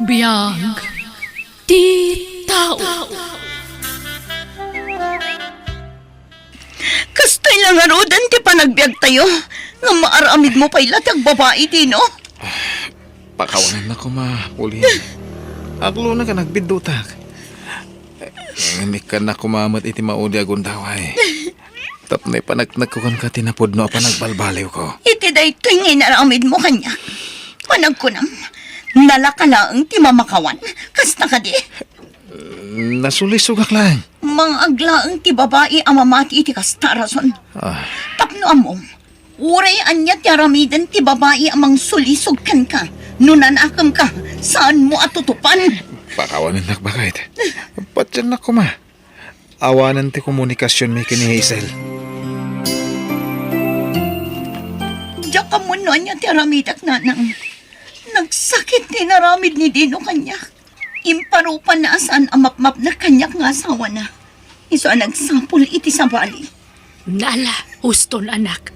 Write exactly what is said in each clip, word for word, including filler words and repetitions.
Biag ti tao. Kastoy la ngaruden ti panagbiagtayo, nga maaramidmo pay la ti agbabai, Dino? Pakawanennak koma, Pauline. Aglona nga nagbiddutak. Ngem ikkannak koma met iti maudi a gundaway. Tapno ipaneknekko kenka ti napudno a panagbalbaliwko. Iti daytoy nga inaramidmo kaniak, panagkunam, nalaka laeng ti mamakawan. Kasta kadi? Nasulisogak laeng. Mangaglaeng ti babai a mamati iti kasta a rason. Ah. Tapno ammom, uray ania ti aramiden ti babai a mangsulisog kenka, no nanakemka, saanmo a tutupan. Pakawanennak, baket. Patiennak koma. Awanen ti komunikasionmi ken ni Hazel. Diak ammo no ania ti aramidek, nanang. Nagsakit ti inaramid ni Dino kaniak. Imparupanna a saan a mapmapnek kaniak nga asawana. Isu a nagsapul iti sabali. Nala, huston, anak.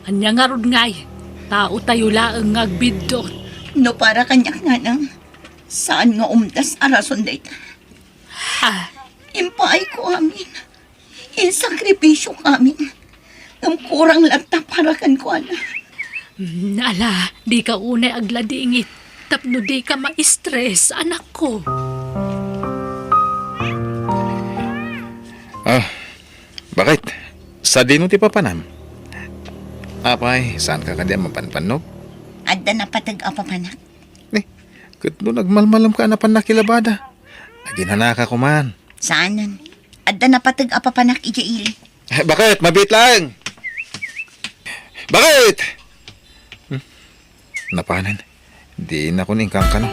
Ania ngarud ngay? Taotayo laeng nga agbiddut. No para kaniak, nanang, saan nga umdas a rason dayta. Ha? Impaayko amin. Insakripisiok amin. Ngem kurang latta para kenkuana. Mm, ala, dika unay agladingit tapno dika ma-stress, anakko. Ah, baket? Sadino ti papanam? Apay, saanka kadi a mapanpannog? Adda napateg a papanak. Ni, ket no nagmalmalemka a napan nakilabada, aginanaka koman. Saanen. Adda napateg a papanak idiay ili. Eh, baket? Mabiit laeng. Baket? Hmm? Napanen. Dinakon inkankano.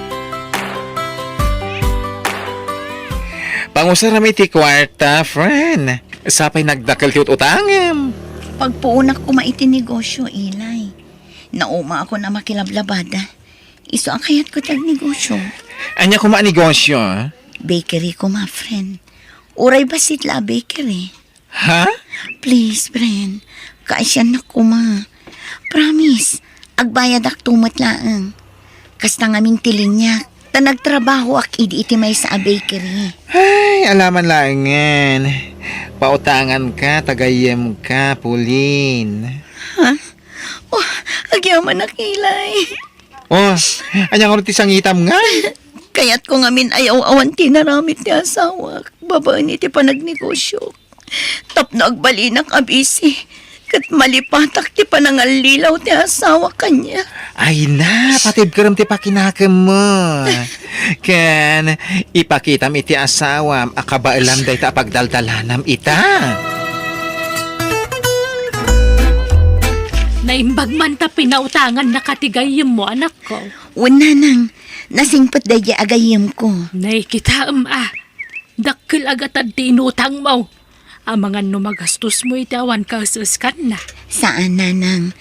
Pangusaram iti kuarta, friend. Sapay nagdakkel ti ut-utangem. Pagpuonak koma iti negosyo, Eli. Naumaakon a makilablabada. Isu a kayatko ti agnegosyo. Ania koma a negosyo, ah? Bakery koma, friend. Uray bassit la a bakery. Ha? Please, friend. Kaasiannak koma. Promise, agbayadakto met laeng. Kasta ngamin ti liniak, ta nagtrabahoak idi iti maysa a bakery. Ay, alaman laengen. Pautanganka ta gayyemka, Pauline. Ha? Oh, agyamanak, Eli. Oh, ania ngarud ti sangitam ngay? Kayatko ngamin a yaw-awan ti inaramid ti asawak babaen iti panagnegosyo. Tapno agbalinak a busy, ket malipatak ti panangallilaw ti asawak kaniak. Ay na, patibkerem ti pakinakemmo. Ken ipakitam iti asawam a kabaelam dayta a pagdaldalanam ita. Naimbag man ta pinautangannaka ti gayyemmo, anakko. Wen, nanang, nasingpet daydiay a gayyemko. Nay, kitaem a, dakkel a gatad ti inutangmo. Amangan no magastosmo iti awan kaes-eskanna. Saan, nanang.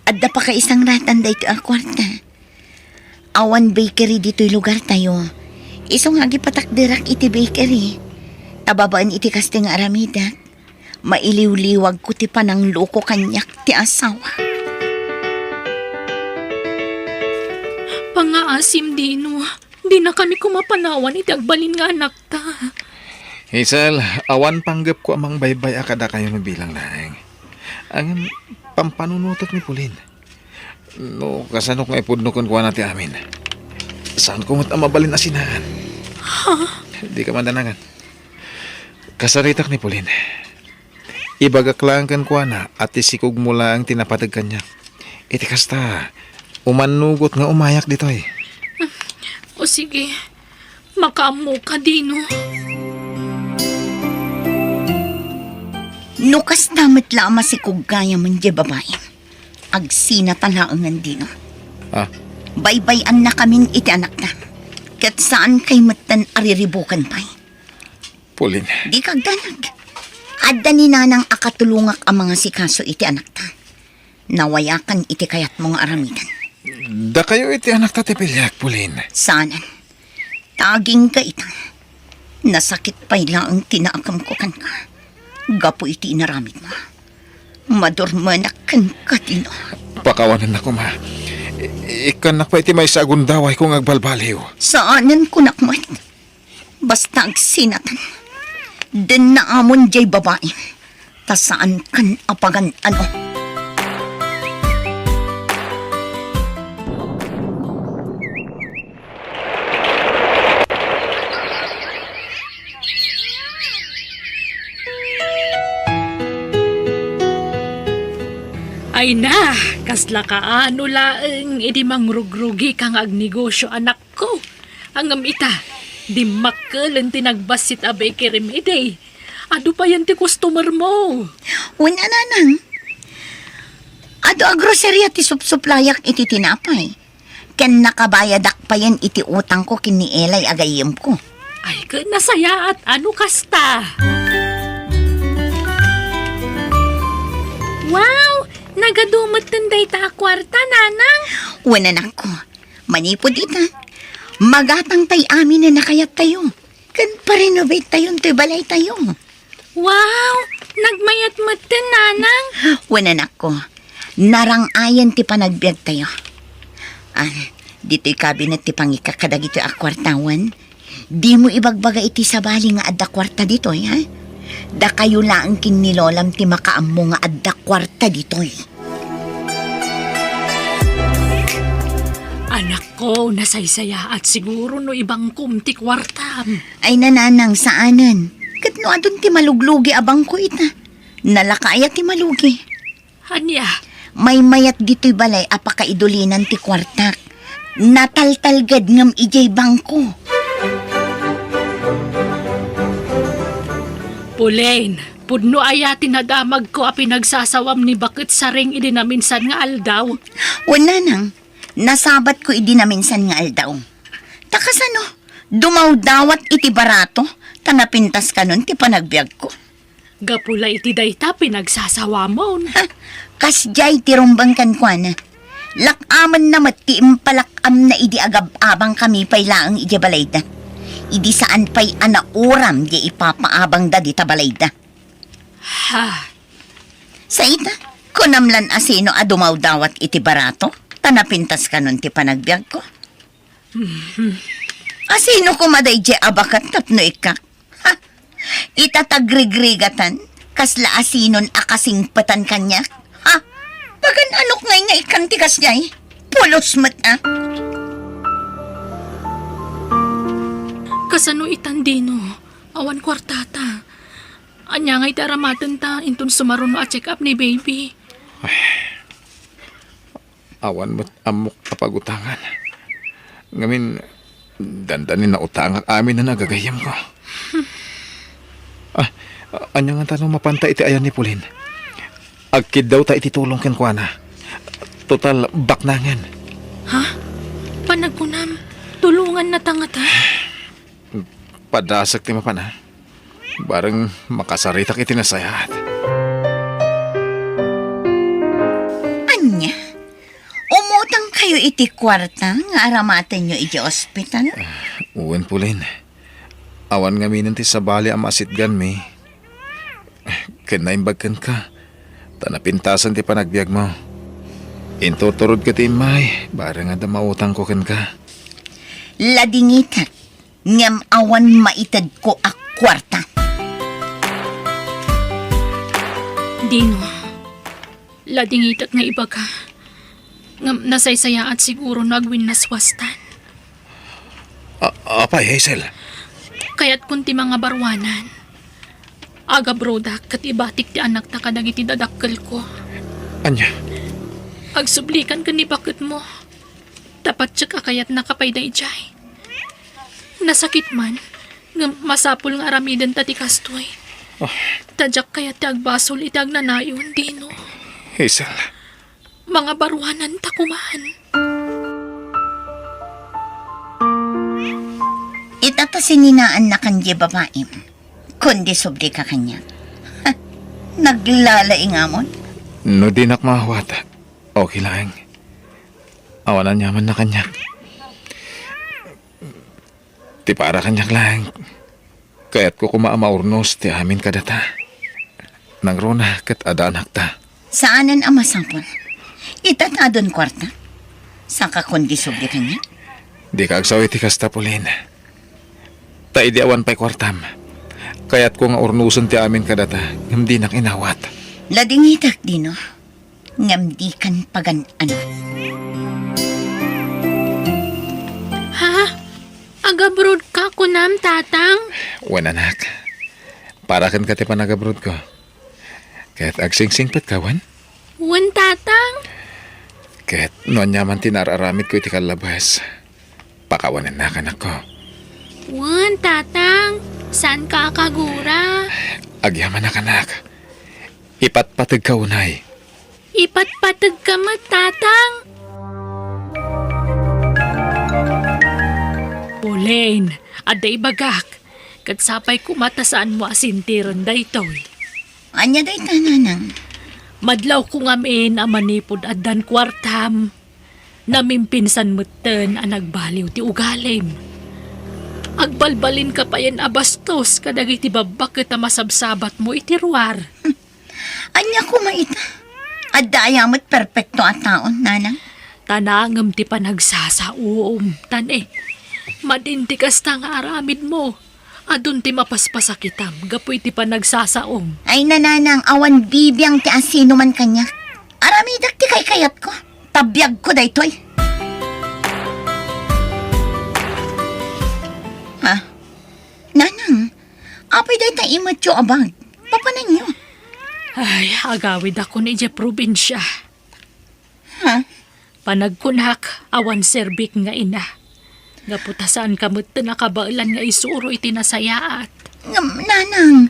Adda pakaisangratan daytoy a kuarta. Awan bakery ditoy lugartayo. Isu nga agipatakderak iti bakery. Ta babaen iti kastoy nga aramidek, mailiwliwagko ti panangloko kaniak ti asawa. Pangngaasim, Dino. Dinakami koma panawan iti agbalin nga anakta. Hazel, awan panggepko a mangbaybay-a kadakayo no bilang laeng. Ngem, pampanunotek ni Pauline. No, kasanok nga ipudno kenkuana ti amin, saanko met a mabalin a sinaan. Ha? Dika mandanangan. Kasaritak ni Pauline. Ibagak laeng kenkuana a ti sikogmo laeng ti napateg kaniak. Iti kasta, umannugot nga umayak ditoy. O sige, makaammoka, Dino. No kasta met la a masikog gayam diay babai, agsinata laengen, Dino. Ah? Baybay-annakamin iti anakta. Ket saankay metten a riribuken pay. Pauline. Dika agdanag. Adda ni nanang a katulongak a mangasikaso iti anakta. Nawayakan iti kayatmo nga aramiden. Dakayo iti anakta ti piliak, Pauline. Saanen. Tagingga ita. Nasakit pay laeng ti naakemko kenka gapu iti inaramidmo. Madurmenak kenka, Dino. Pakawanennak koma. I-, ikkannak pay ti maysa a gundawayko nga agbalbaliw. Saanen kunak met. Basta agsinatan. Denna amon jay babai. Ta saan kan apagan ano. Ay na, kasla kaano laeng idi mangrugrugika nga agnegosio, anakko. Ngem ita, dimmakkel ti nagbassit a bakery idi. Adu payen ti customer mo. Wen a, nanang. Adu a groceria ti supsuplayak iti tinapay. Ken nakabayadak payen iti utangko ken ni Eli a gayyemko. Ay, ket nasayaat, ano kasta? Wow! Nagadu metten dayta a kuarta, nanang? Wen, anakko. Manipud ita, magatangtay amin a nakayattayo. Ken parenovate tayon toy balaytayo. Wow! Nagmayat metten, nanang. Wen, anakko, narang-ayen ti panagbiagtayo. Ah, ditoy kabinet ti pangikak kadagitoy a kuarta wen. Dimo ibagbaga iti sabali nga adda kuarta ditoy, ha? Dakayo laeng ken ni lolam ti makaammo nga adda kuarta ditoy. Anakko, nasaysayaat siguro no ibangkom ti kuartam. Ay, nanang, saanen. Ket no adun ti maluglugi a bangko ita, nalaka aya ti malugi. Ania? Maymayat ditoy balay a pakaidulinan ti kuartak. Nataltalged ngem idiay bangko. Pauline, pudno aya ti nadamagko a pinagsasawam ni Baket Saring idi naminsan nga aldaw? Wen, nanang, nasabatko idi naminsan nga aldaw. Ta kasano, dumawdawat iti barato, ta napintas kanon ti panagbiagko. Gapu la iti dayta pinagsasawamon. Ha, kasdiay ti rumbeng kenkuana. Lak-amenna met ti impalak-amna idi agab-abangkami pay laeng idiay balayda. Idi saan pay a nauram diay ipapaabangda dita balayda. Ha? Sa ita, kunam lan a sino a dumawdawat iti barato, ta napintas kanon ti panagbiagko. A sino koma daydiay a baket tapno ikkak? Ha? Ita ta grigrigatan, kasla a sinon a kasingpetan kaniak? Ha? Pagan-anok ngay nga ikkan ti kasdiay? Pulos met a. Kasano itan, Dino? Awan kuartata. Ania ngay ti aramatenta inton sumaruno a check-up ni baby? Awan met ammok a pagutangan. Ngamin, dandani nautangak amin a nagagayyemko. Ah, ania ngata no mapanta iti ayan ni Pauline? Agkiddawta iti tulong kenkuana. Total, baknangen. Ha? Panagkunam, tulongannata ngata? Padasek ti mapan, a. Bareng makasaritak iti nasayaat. Ania? Umutangkayo iti kuarta nga aramatenyo iti ospital? Ah, wen, Pauline. Awan ngaminen ti sabali a masitganmi. Ken naimbag kenka, ta napintasen ti panagbiagmo. Inturturodko ti immay, bareng adda mautangko kenka. Ladingitek. Ngem awan maitedko a kuarta. Dino, ladingitek nga ibaga. Ngem nasaysayaat siguro no agwinnaswastan. A-, apay, Hazel? Kayatkon ti mangabaruanan. Agabrodak ket ibatik ti anakta kadagiti dadakkelko. Ania? Agsublikan ken ni baketmo. Ta patiek a kayatnaka pay daydiay. Nasakit man, ngem masapul nga aramidenta ti kastoy. Ah. Ta diak kayat ti agbasol iti agnanayon, Dino. Hazel. Mangabaruananta koman. Ita ta sininaannakan diay babaim, kundi sublika kaniak. Ha, naglalaingamon. No dinak maawat, okay laeng. Awan aniamanna kaniak. Ti para kaniak laeng, kayatko koma a maurnos ti amin kadata. Nangruna ket adda anakta. Saanen a masapul. Ita ta adun kuarta. Saan ka kon di subli kaniak? Dika agsaw iti kasta, Pauline. Ta idi awan pay kuartam, kayatko nga urnosen ti amin kadata, ngem dinak inawat. Ladingitak, Dino. Ngem dikan pagan-ano. Ha? Agabroad ka kunam, Tatang? Wen, anak. Para kenka ti panagabroadko. Ket agsingsingpet ka, wen? Wen, Tatang. Ket no ania man ti nararamidko iti kallabas, pakawanennak, anakko. Wen, Tatang. Saan ka a kagura? Agyamanak, anak. Ipatpategka unay. Ipatpategka met, Tatang. Pauline, adda ibagak, ket sapay koma ta saanmo a sentiren daytoy. Ania dayta, Nanang? Madlawko ngamin a manipud addan kuartam, namimpinsan metten a nagbaliw ti ugalim. Agbalbalinka payen a bastos kadagiti babbaket a masabsabatmo iti ruar. Ania koma ita? Adda aya met perpekto a tao, Nanang? Ta nangem ti panagsasaom, tan, eh, madin ti kasta nga aramidmo. Adun ti mapaspasakitam gapu iti panagsasaom. Ay, Nanang, awan bibiang ti asino man kaniak. Aramidek ti kaykayatko. Ta biagko daytoy. Ha? Nanang, apay dayta imatyo a bag? Papananyo? Ay, agawidakon idiay probinsia. Ha? Panagkunak, awan serbik nga ina. Gapu ta saanka metten a kabaelan nga isuro iti nasayaat. Ngem, Nanang,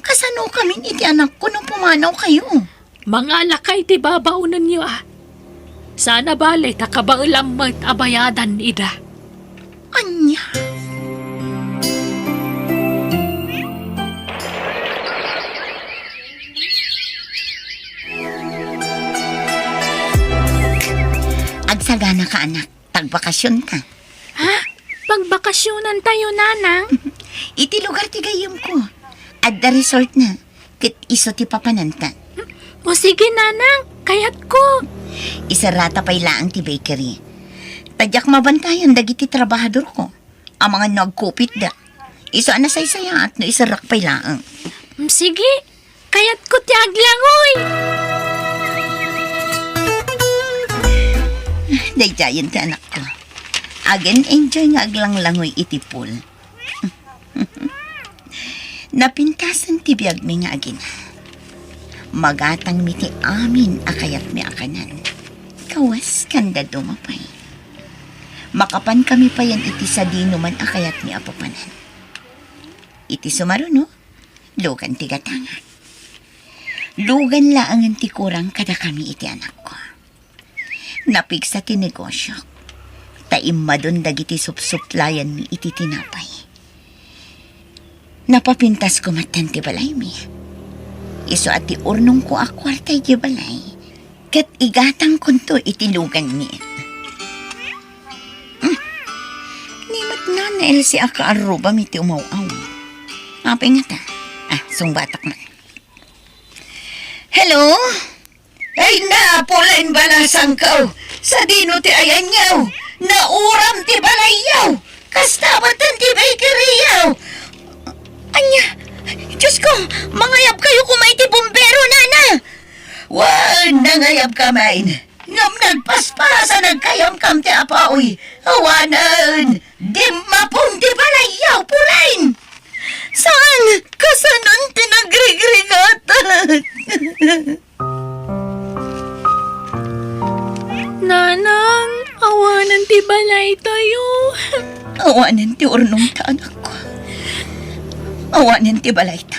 kasanokamin iti anakko no pumanawkayo? Mangalaka iti babaonenyo a. Saan a bale ta kabaelam met a bayadan ida. Ania? Agsagana ka, anak. Pagbakasionta. Ha? Pagbakasionantayo, Nanang? Iti lugar ti gayyemko. Adda resort na. Ket isu ti papananta. O sige, Nanang, kayatko. Isarata pay laeng ti bakery. Ta diak mabantayan dagiti trabahadorko. Amangan no agkupitda. Isu a nasaysayaat no isarrak pay laeng. Mm, sige, kayatko ti aglangoy. Daydiayen ti anakko. Agen-enjoy nga aglanglangoy iti pool. Napintasen ti biagmi nga agina. Magatangmi ti amin a kayatmi a kanan. Kawes ken dadduma pay. Makapankami payen iti sadinoman a kayatmi a papanan. Iti sumaruno, lugan ti gatangak. Lugan laengen ti kurang kadakami iti anakko. Napigsa ti negosiok, ta immadon dagiti supsuplayanmi iti tinapay. Napapintasko metten ti balaymi. Isu a ti urnongko a kuarta iti balay, ket igatangkonto iti luganmi. Hmm. Ni met Nana Elsie a kaarrubam iti umaw-aw. Apay ngata? Ah, sungbatak man. Hello? Ay, napulen balasangko. Sadino ti ayanyo? Nauram ti balayyo. Kasta met ti bakeryyo. Ania? Diosko, mangayabkayo koma iti bumbero, Nana. Wen, nangayabkamin. Ngem nagpaspasan agkayamkam ti apuy. Awanen, dimmapon ti balayyo, Pauline. Saan? Kasanon ti nagrigrigatak? Nanang, awanen ti balaytayo. Awanen ti urnongta, anakko. Awanen ti balayta.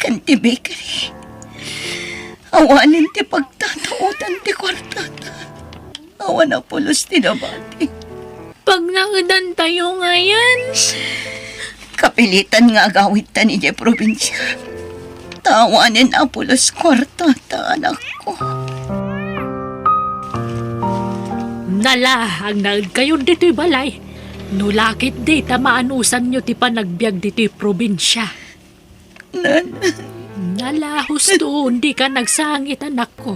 Ken ti bakery. Awanen ti pagtataotan ti kuartata. Awan a pulos ti nabati. Pagnaedantayo ngayen. Kapilitan nga agawidtan idiay probinsia. Ta awanen a pulos kuartata, anakko. Nala, agnaedkayon ditoy balay. No la ketdi ta maanusanyo ti panagbiag ditoy probinsia. Nan. Nala, husto, dika nagsangit, anakko.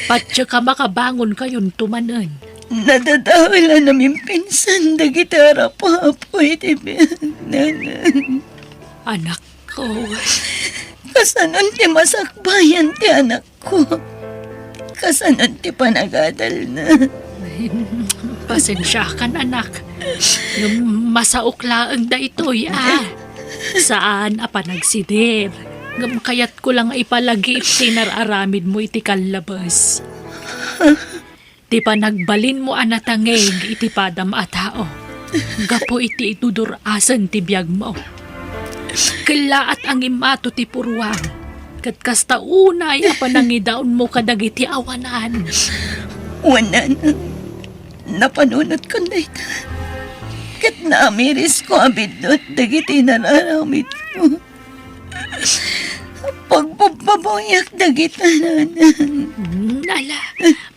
Patse ka makabangon kayon tumanen. Nadadael a namimpinsan dagiti arapapo iti biag, Nanang. Anakko. Kasanon ti masakbayan ti anakko? Kasanon ti panagadalna? Pasensiakan, anak. Ngem masaok laeng daytoy, a. Saan a panagsider. Ngem kayatko la nga ipalagip ti nar-aramidmo iti kallabes. Ti panagbalinmo a natangig iti padam a tao gapu iti idudur-asen ti biagmo. Kellaat a ngimmato ti purruam, ket kasta unay a panangidaonmo kadagiti awanan. Wen, Nanang, napanunotkon dayta, ket naamirisko a biddut dagiti nararamidmo. Pagbabbabawiak dagita, Nanang. Hmm, ala,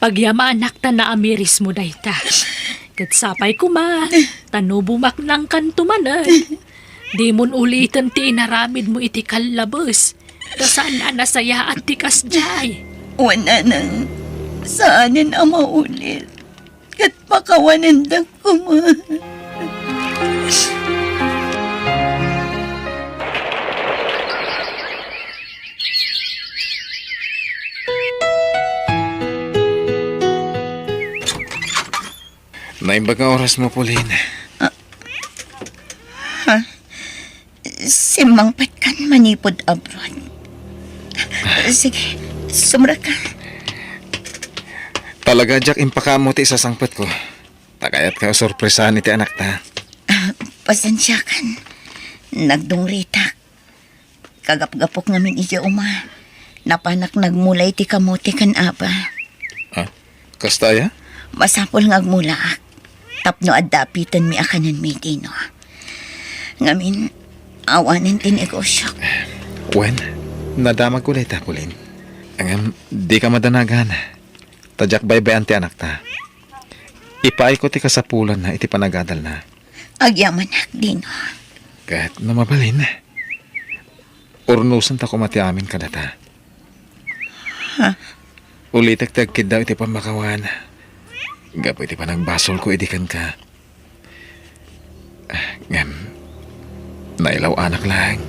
pagyamanak ta naamirismo dayta. Ket sapay koma, ta no bumaknangkanto manen, dimon uliten ti inaramidmo iti kallabes, ta saan a nasayaat ti kasdiay. Wen, Nanang, saanen a maulit. Ket pakawanendak koma. Naimbag nga orasmo, Pauline. Ah. Ha? Simmangpetkan manipud abroad. Sige, sumrekka. Talaga, Jack, impakaammo ti isasangpetko. Ta kayatka a sorpresaan iti anakta. Ah, pasensiakan. Nagdungritak. Kagapgapok ngamin idiay uma, napanak nagmula iti kamote ken aba. Ah, kasta aya? Masapul nga agmulaak tapno adda apitenmi a kanenmi, Dino. Ngamin, awanen ti negosiok. Wen, nadamagko dayta, Pauline. Ngem, dika madanagan. Ta diak baybay-an ti anakta. Ipaayko ti kasapulanna iti panagadalna. Agyamanak, Dino. Ket no mabalin, urnosenta koma ti amin kadata. Ha? Ulitek ti agkiddaw iti pammakawan gapu iti panagbasolko idi kenka. Ngem, nailaw-anak laeng.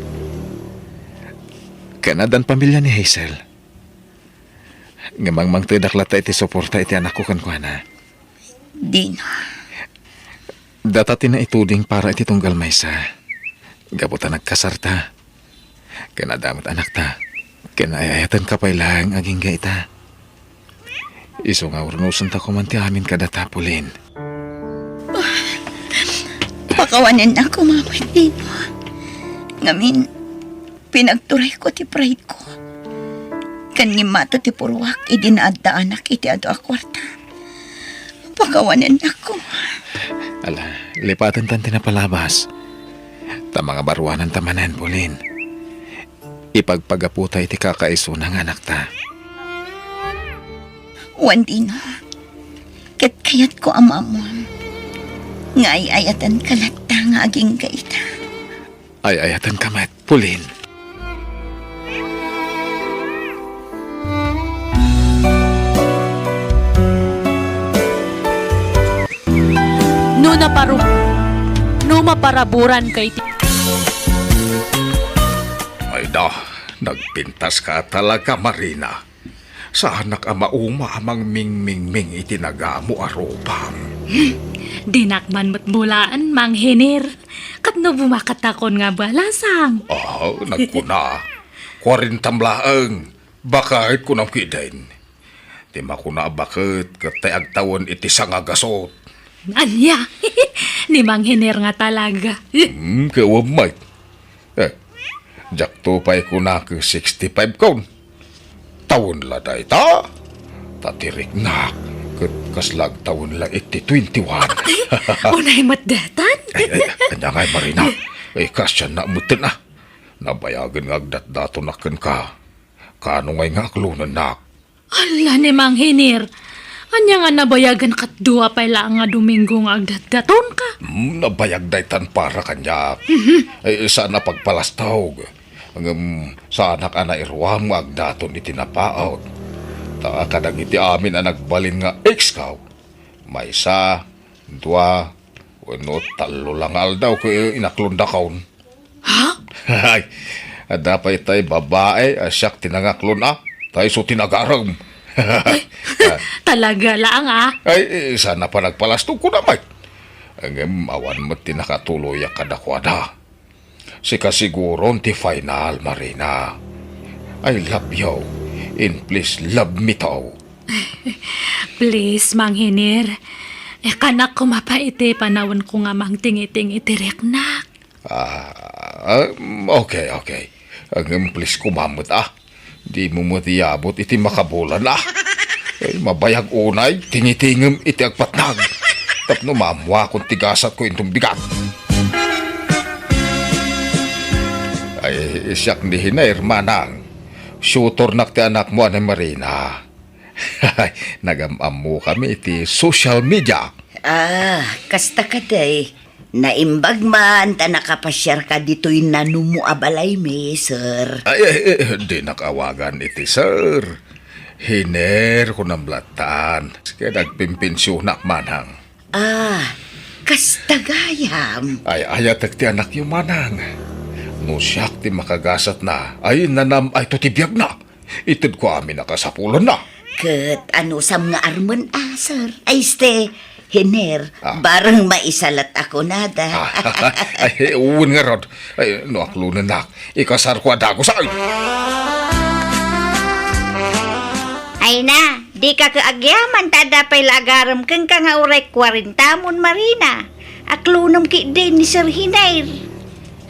Ken addan pamilia ni Hazel. Ngem mangmangtedak latta iti suporta iti anakko kenkuana. Dino. Data ti naituding para iti tunggal maysa. Gapu ta nagkasarta. Ken adda met anakta. Ken ay-ayatenka pay laeng agingga ita. Isu nga urnosenta koman ti amin kadata, Pauline. Pakawanennak koma met, Dino. Ngamin, pinagturayko ti pride ko. Ken ngimmato ti purruak idi naaddaanak iti adu a kuarta. Pakawanennak koma. Ala, lipatentan ti napalabas. Ta mangabaruananta manen, Pauline. Ipagpagaputa iti kakaisuna nga anakta. Wen, Dino, ket kayatko a maammom nga ay-ayatenka latta nga agingga ita. Ay-ayatenka met, Pauline. No naparu-, no maparaburanka iti Ay da, nagpintaska talaga, Marina. Saanak a mauma a mangmingmingming iti nagamo a rupam. Dinak man met bulaen, Mang Hiner. Ket no bumakatakon nga balasang. Ah, nagkuna. Kuarentam laeng. Baket kunam kiden. Ti makuna a baket ket tay agtawen iti sangagasut. Ania? Ni Mang Hiner nga talaga. Hmm, kawam met. Eh, diakto pay kuna ket sixty-five kon. Tawen la dayta? Ta ti riknak, ket kasla agtawen la iti twenty-one. Unay met daytan? Ay, ay, ania ngay, Marina? Eh, kasianna metten, ah. Nabayagen nga agdatdatonak kenka. Kano ngay nga aklonennak? Ala ni Mang Hiner, ania nga nabayagen ket dua pay laeng nga Domingo nga agdatdatonka? Hmm, nabayag daytan para kaniak. Mhm. Eh, saan a pagpalastog. Ngem saanak a nairuam nga agdaton iti napaut. Ta kadagiti amin a nagbalin nga ex-ko, maysa, dua, wenno tallo la nga aldaw ket inaklondakon. Ha? Ay, adda pay tay babai a siak ti nangaklon a, ta isu ti nagarem. Ay, talaga laeng, ah. Ay, eh, saan a panagpalastog ko na, Mike. Ngem awan met ti nakatuloyak kadakuada. Sika siguron ti final, Marina. I love you, and please love me too. Please, Mang Hiner. Ikanak koma pay iti panawenko nga mangtingiting iti riknak. Ah, ah, okay, okay. Ngem please koma met, ah. Dimo met iyabut iti makabulan, ah. Ay, mabayag unay, tingitingem iti agpatnag. Tapno maammuakon ti gasatko inton bigat. Ay, siak ni Hiner, manang. Tutornak ti anakmo a ni Marina. Nagam-ammokami iti social media. Ah, kasta kadi. Naimbag man ta nakapasiarka ditoy nanumo a balaymi, sir. Ay, ay, ay, dinak awagan iti sir. Hiner, kunam lattan. Ket agpimpensionak manang. Ah, kasta gayam. Ay, ayatek ti anakyo, manang. No siak ti makagasatna, ay, nanam-ayto ti biagna. Itedko amin a kasapulanna. Ket anusam nga armen a, sir? Ay, este, Hiner, Ah. bareng maisalat a kunada. Ah, ay, wen ngarud. Ay, no aklonennak, ikasarko a dagus, ay. Ay na, dika ket agyaman ta adda pay la agarem kenka nga uray kuarentamon, Marina. Aklonem ketdin ni Sir Hiner.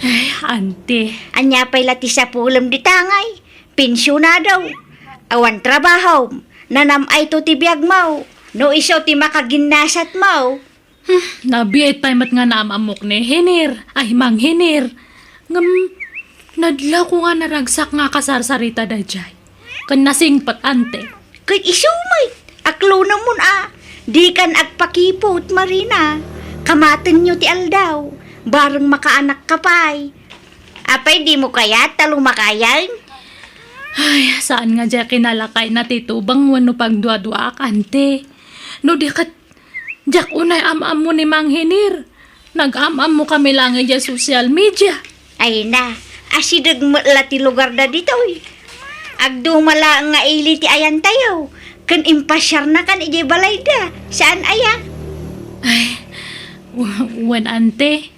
Ay, ante. Ania pay la ti sapulem dita ngay? Pensionado. Awan trabahom. Nanam-ayto ti biagmo. No isu ti makaginnasatmo. Hmm, nabiit pay met nga naam-ammok ni Hiner. Ay, Mang Hiner. Ngem, nadlawko nga naragsak nga kasarsarita daydiay. Ken nasingpet, ante. Ket isu met, aklonemon a, dikan agpakiput, Marina. Kamatenyo ti aldaw, bareng makaanakka pay. Apay, dimo kayat ta lumakayen? Ay, saan nga diay kinalakayna ti tubeng wenno pagduaduaak, ante. No di ket, diak unay am-ammo ni Mang Hiner. Nag-am-ammokami laeng idiay social media. Ay na, asideg met la ti lugarda ditoy. Agduma laeng nga ili ti ayantayo, ken impasiarnakan idiay balayda. Saan aya? Ay, w-, wen, ante.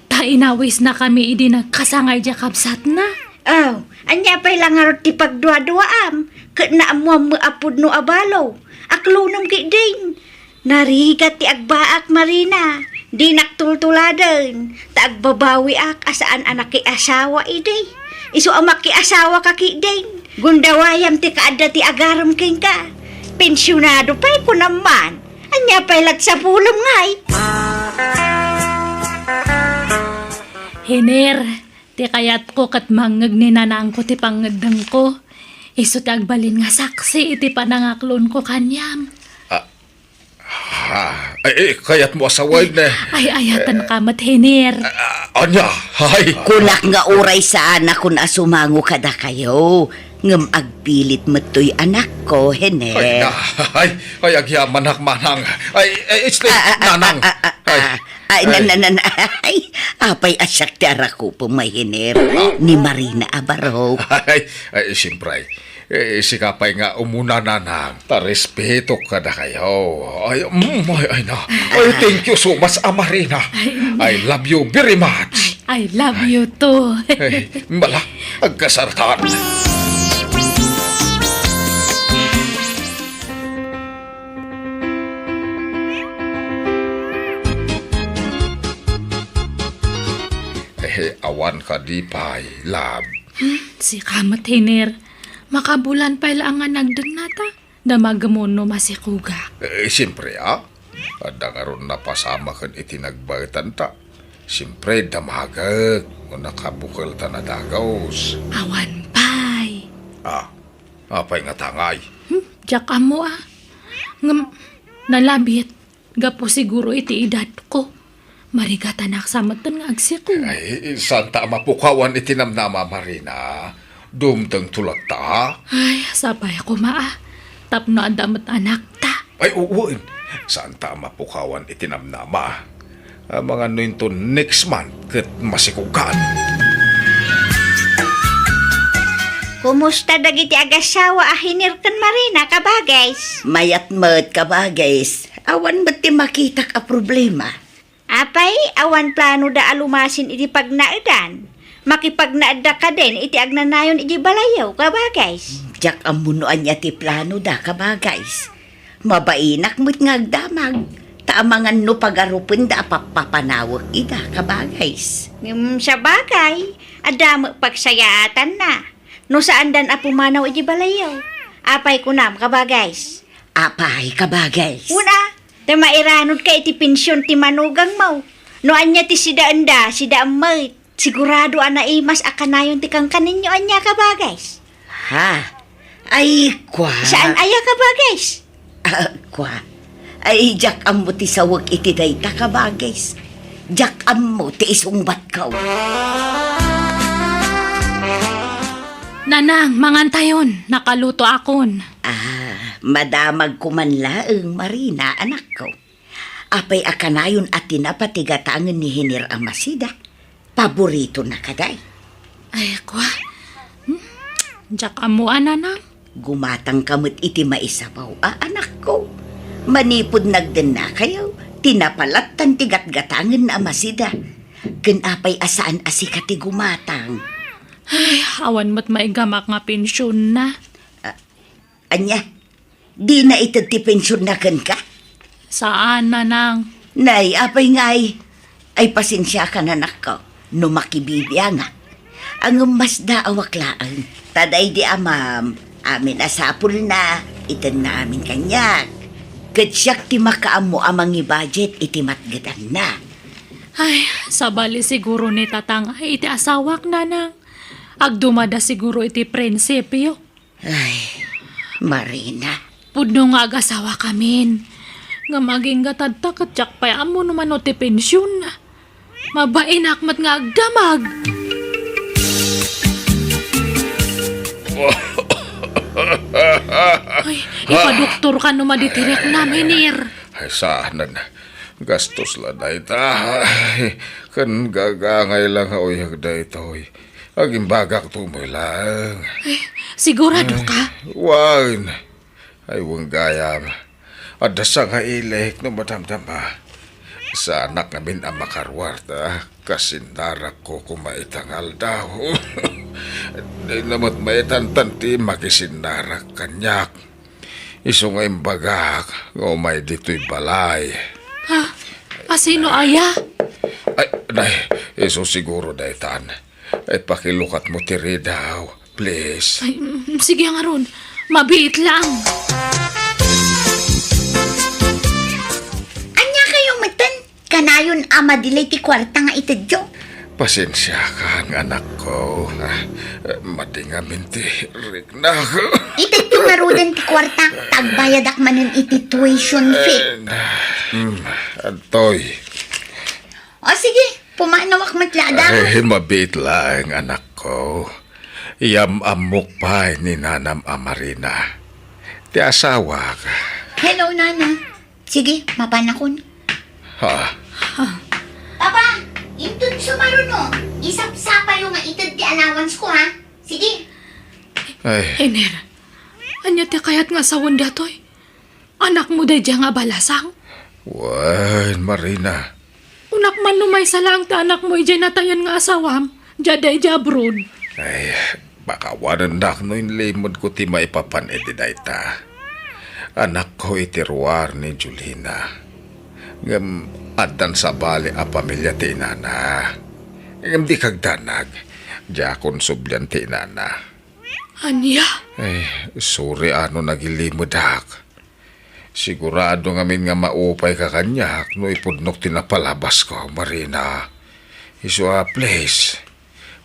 Ta inawisnakami idi nagkasangay diay kabsatna. Aw, ania pay la ngarud ti pagduaduaam? Ket naammoam met a pudno a balo. Aklonem ketdin. Narigat ti agbaak, Marina. Dinak tultuladen, ta agbabawiak a saan a nakiasawa idi. Isu a makiasawaka ketdin, gundawayam ti kaadda ti agarem kenka. Pensionado pay, kunam man. Ania pay la ti sapulem ngay? Hiner, ti kayatko ket mangngeg ni nanangko ti pangngeddengko. Isu ti agbalin nga saksi iti panangaklonko kaniam. Ah, ah, ay, ay, kayatmo a sawen, eh. Ay, ayatenka met, Hiner. Ah, ania? Ay. Kunak nga uray saanakon a sumango kadakayo, ngem agpilit met toy anakko, Hiner. Ay, na, ay, ay, agyamanak, manang. Ay, ay, este, Ah, ah, ah, nanang. ah, ah, ah, Ay. ah, ay, na, Ay. na, na, na, ay, apay a siak ti arakupem, Hiner? Ah. Ni Marina a barok. Ay, ay, siyempre. Eh, sika pay nga umuna, nanang. Ta respetok kadakayo. Ay, mm, ay, ay na. Ay, thank you so much, a Marina. Ay, I love you very much. I love you too. Ay, bala, agkasartan. Eh, awan kadi pay, love. Hmm, sika met, Hiner. Makabulan pay laeng nga nagdengngata. Damagem no masikogak. Eh, siyempre, ah. Adda ngarud napasamaken iti nagbaetanta. Siyempre, damagek no nakabukelta a dagus. Awan pay. Ah, apay nga tangay? Hmm, diak ammo, ah. Ngem, nalabit. Gapu siguro iti edadko. Marigatanak sa metten nga agsiko. Ay, saan ta a mapukawan iti namnama, Marina? Dumteng to latta, a? Ay, sapay koma, a. tapno adda met anakta. Ay, wen. Saanta a mapukawan iti namnama. Amangan no inton next month ket masikogkan. Kumusta dagiti agasawa a Hiner ken Marina, kabagays? Mayat met, kabagays. Awan met ti makitak a problema. Apay, awan planoda a lumasin iti pagnaedan? Makipagnaedda kadin iti agnanayon iti balayyo, kabagays? Diak ammo no ania ti planoda, kabagays. Mabainak met nga agdamag, ta amangan no pagarupenda a pappapanawek ida, kabagays. Ngem sabagay, adda met pagsayaatanna. No saandan a pumanaw iti balayyo. Apay kunam, kabagays? Apay, kabagays? Una, ta mairanodka iti pension ti manugangmo. No ania ti sidaenda, sidaem met. Sigurado a naimas a kanayon ti kankanenyo ania, kabagays? Ha? Ay, kua. Saan aya, kabagays? Ah, kua. Ay, diak ammo ti sawek iti dayta, kabagays. Diak ammo ti isungbatko. Nanang, mangantayon. Nakalutoakon. Ah, madamagko man laeng, Marina, anakko. Apay a kanayon a tinapa ti gatangen ni Hiner a Masida? Paboritona kadi? Ay, kua. Hmm, diak ammo a, Nanang. Gumatangka met iti maisabaw a, anakko. Manipud nagdennakayo, tinapa lattan ti gatgatangen a Masida. Ken apay a saan a sika ti gumatang? Ay, awan met maigamak nga pensionna. Ah, ania? Dina ited ti pensionna kenka? Saan, Nanang. Nay, apay ngay? Ay, pasensiakan, anakko, no makibibiangak. Ngem masdaawak laeng. Ta daydi amam, amin a sapulna, itenna amin kaniak. Ket siak ti makaammo a mangi-budget iti matgedanna. Ay, sabali siguro ni Tatang ay iti asawak, Nanang. Agdumada siguro iti prinsipyo. Ay, Marina. Pudno nga agasawakamin. Ngem agingga tatta ket diak pay ammo no mano ti pensionna. Mabainak met nga agdamag. Ay, ipadoktorka no madi ti riknam, Hiner. Ay, saanen. Gastos la dayta. Ay, ken gagangay la nga uyag daytoy. Agimbagakto met laeng. Eh, sigurado ka? Ay, wen. Ay, wen gayam. Adda sangailik no madamdama. Saanak ngamin a makaruar ta kasinnarakko koma ita nga aldaw. Dina met maitantan ti makisinnarak kaniak. Isu nga imbagak nga umay ditoy balay. Ha? A sino aya? Ay, nay, isu siguro daytan. Ay, pakilukatmo ti ridaw, please. Ay, mm, sige ngarud. Mabiit lang. Ania kayo metten? Kanayon a madilay ti kuarta nga itedyo? Pasensiakan, anakko. Ah, madi ngamin ti riknak. Itedyo ngaruden ti kuarta, ta agbayadak manen iti tuition fee. Eh, na-, mm, adtoy. O sige, pumanawak met la, ada. Ay, mabiit laeng, anakko. Iyam-ammok pay ni nanam a Marina. Ti asawak. Hello, Nana. Sige, mapanakon. Ha? Papa, inton sumaruno, isapsapayo nga ited ti allowance ko, ha? Sige. Ay. Hiner, ania ti kayat nga asawen datoy? Anakmo daydiay nga abalasang? Wen, Marina. Unak man no maysa laeng ti anakmo idiay natayen nga asawam, diay daydiay abroad. Ay, pakawanennak no inlimedko ti maipapan iti dayta. Anakko iti ruar ni Julina. Ngem addan sabali a pamilia ti inana. Ngem di kagdanag, diakon sublian ti inana. Ania? Eh, sorry a no nagilimedak. Sigurado ngamin nga maupayka kaniak no ipudnok ti napalabasko, Marina. Isu a, please,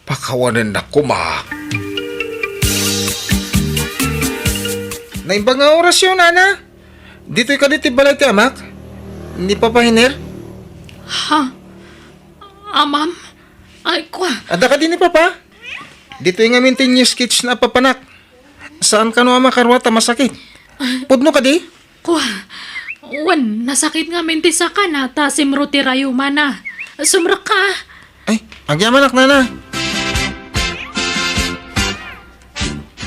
pakawanennak koma. Naimbag nga orasyo, Nana. Ditoy kadi ti balay ti amak? Ni Papa Hiner? Ha? Amam? Ay, kua. Adda kadi ni Papa? Ditoy ngamin ti new sketch na papanak. Saan kano a makaruar ta masakit? Pudno kadi? Kua, wen, nasakit ngamin ti sakana ta simro ti rayumana. Sumrekka. Ay, agyamanak, nana.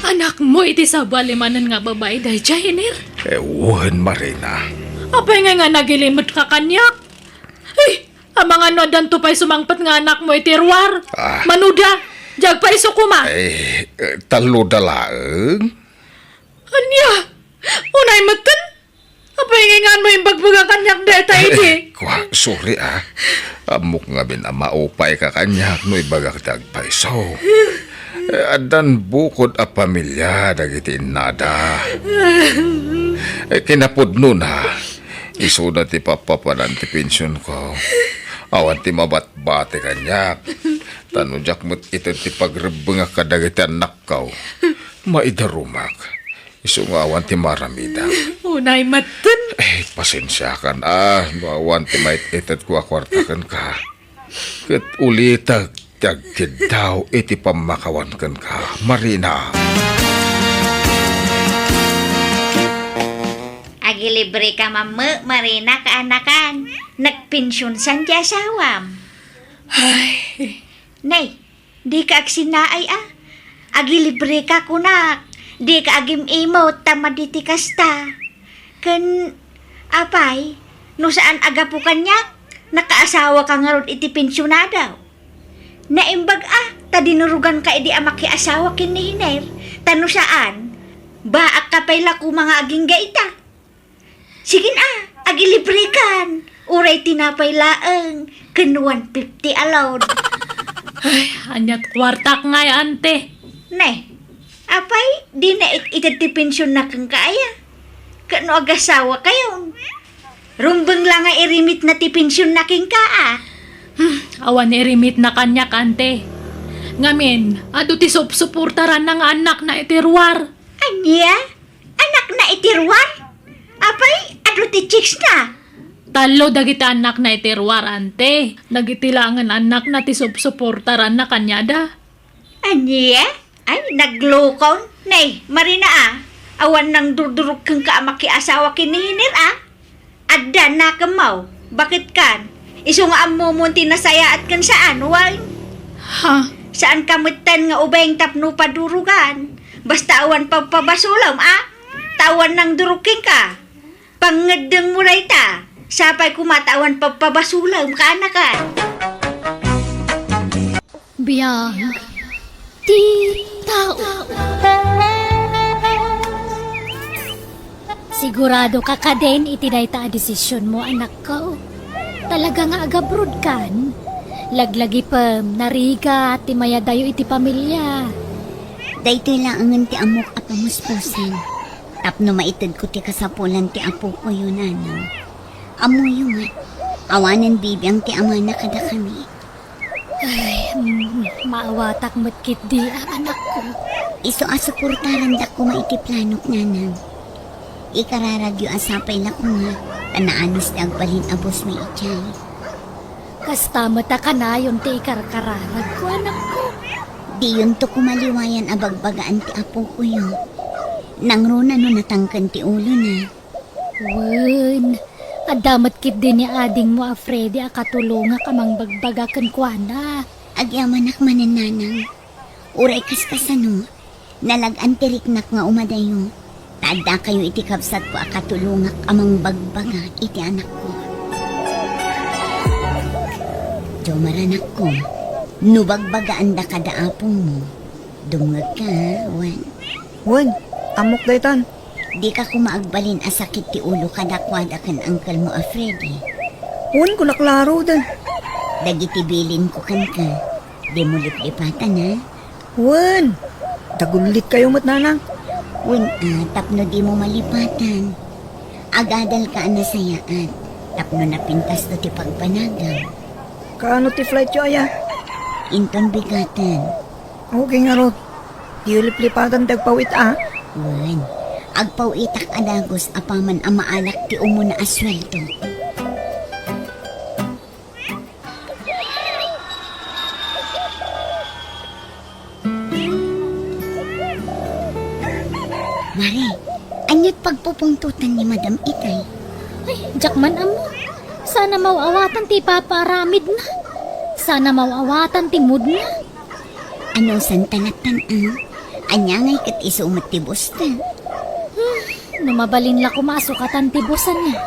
Anakmo iti sabali manen nga babai daydiay, Iner? Eh, wen, Marina. Apay ngay nga nagilimetka kaniak? Ay, amangan no addanto pay sumangpet nga anakmo iti ruar. Ah. Manuda, diak pay isu koma. Eh, eh, tallo da laeng. Ania? Unay metten? Apay nga inganmo imbagbaga kaniak dayta idi? Eh, kua, sorry, ah. Ammok ngamin a maupay ka kaniak no ibagak ti agpayso. Eh, addan bukod a pamilya dagiti innada. Eh, kinapudnona, isuna ti pappapanan ti pensionko. Awan ti mabatbati kaniak. Ta no diak met ited ti pagrebbengak kadagiti annakko, maidarumak. Isu nga awan ti maramidam. Unay metten. Eh, pasensiakan, ah, no awan ti mait-itedko a kuarta kenka. Ket ulitek ti agkiddaw iti pammakawan kenka, Marina. Agilibreka mammo, Marina, kaanakan. Nagpensionsan ti asawam. Ay. Nay, dika agsinnaay a. Agilibreka kunak. Dika agim-imot ta madi ti kasta. Ken, apay, no saan a gapu kaniak, nakaasawaka ngarud iti pensionado. Naimbag a, ta dinuroganka idi a makiasawa ken ni Hiner, ta no saan, baakka pay la koma nga agingga ita. Sige na, agilibrekan. Uray tinapay laeng, ken one fifty a load. Ay, aniat kuartak ngay, ante? Ne, apay, di na it-, ited ti pensionna kenka aya? Ket no agasawakayon, rumbeng la nga irimitna ti pensionna kenka, a? Hmm, awan irimitna kaniak, ante. Ngamin, adu ti supsuportaranna nga annakna iti ruar. Ania? Annakna iti ruar? Apay, adu ti chicks na? Tallo dagiti annakna iti ruar, ante. Dagiti laengen annakna ti supsuportaranna kaniada. Ania? Ay, naglukon. Nay, Marina a, awan nangdurdurog kenka a makiasawa ken ni Hiner a? Adda nakemmo, baket kan? Isu nga ammomon ti nasayaat ken saan, wen? Ha? Saan ka metten nga ubeng tapno padurugan. Basta awan pagpabasolem, a? Ta awan nangdurog kenka. Pangngeddengmo dayta. Sapay koma ta awan pagpabasolem, kaanakan. Biag ti tao. Sigurado ka kadin iti dayta a desisionmo, anakko? Talaga nga agabrodkan? Laglagipem, narigat ti mayadayo iti pamilia. Daytoy laengen ti ammok a pamuspusen. Tapno maitedko ti kasapulan ti apokoyo, nanang. Ammoyo met, awanen bibiang ti amana kadakami. Ay, mm, maawatak met ketdi a, anakko. Isu a suportarandak koma iti planok, nanang. Ikararagyo a sapay la koma, ta naanus ti agbalin a bosmi idiay. Kasta met a kanayon ti ikarkararagko, anakko. Diyonto koma liwayan a bagbagaan ti apokoyo. Nangruna no natangken ti ulona. Wen, adda met ketdi ni adingmo a Freddy a katulongak a mangbagbaga kenkuana. Agyamanak manen, nanang. Uray kaskasano, nalag-an ti riknak nga umadayo. Ta addakayo iti kabsatko a katulongak a mangbagbaga iti anakko. Jomar, anakko, no bagbagaanda kada apomo, dumngegka, wen? Wen, ammok daytan. Dika koma agbalin a sakit ti ulo kadakuada ken angkelmo a Freddy? Wen, kunak la ngaruden. Dagiti bilinko kenka, dimo liplipatan, a? Wen, dagullit kayo met, nanang. Wen, a, tapno dimo malipatan. Agadalka a nasayaat, tapno napintasto ti pagbanagam. Kaano ti flightyo aya? Inton bigaten. Okay ngarud. Diyo liplipatan ti agpaw-it a? Wen, agpaw-itak a dagus apaman a maalak ti umuna a sueldo. Mare, Ket pagpupungtotan ni Madam itay. Ay, diak man ammo. Saan a maw-awatan ti ipapaaramidna. Saan a maw-awatan ti moodna. Anusan ta lattan, a? Ania ngay ket isu met ti boss ta? Hmm, no mabalin la koma a sukatan ti boss, ania?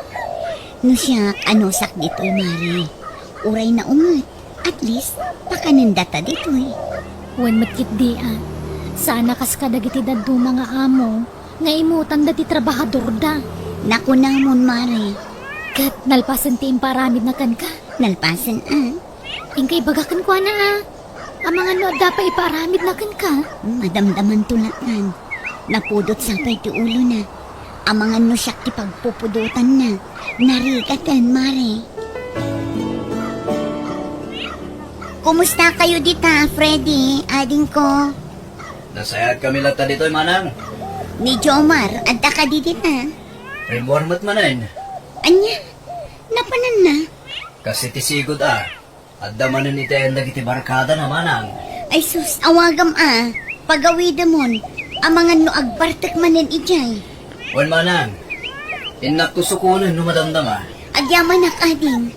No siak, anusak ditoy, Mare. Uray naunget, at least, pakanendata ditoy. Wen met ketdi, a. Saan a kas kadagiti dadduma nga amo, nga imutanda ti trabahadorda. Nakunamon, Mare. Ket nalpasen ti impaaramidna kenka? Nalpasen, a. Inka ibaga kenkuana, a. Amangan no adda pay ipaaramidna kenka? Madamdamanto lattan. Napudot sapay ti ulona. Amangan no siak ti pagpupudotanna. Narigaten, Mare. Kumusta kayo dita, Freddy, adingko? Nasayaat kami latta ditoy, manang. Ni Jomar, adda kadi dita? Rimmuar met manen. Ania? Napananna? Kas iti sigud a. Adda manen iti ayan dagiti barkadana, manang. Ay sus, awagam a. Pagawidemon. Amangan no agbartek manen idiay. Wen, manang. Innak to sukonen no madamdama. Agyamanak, ading.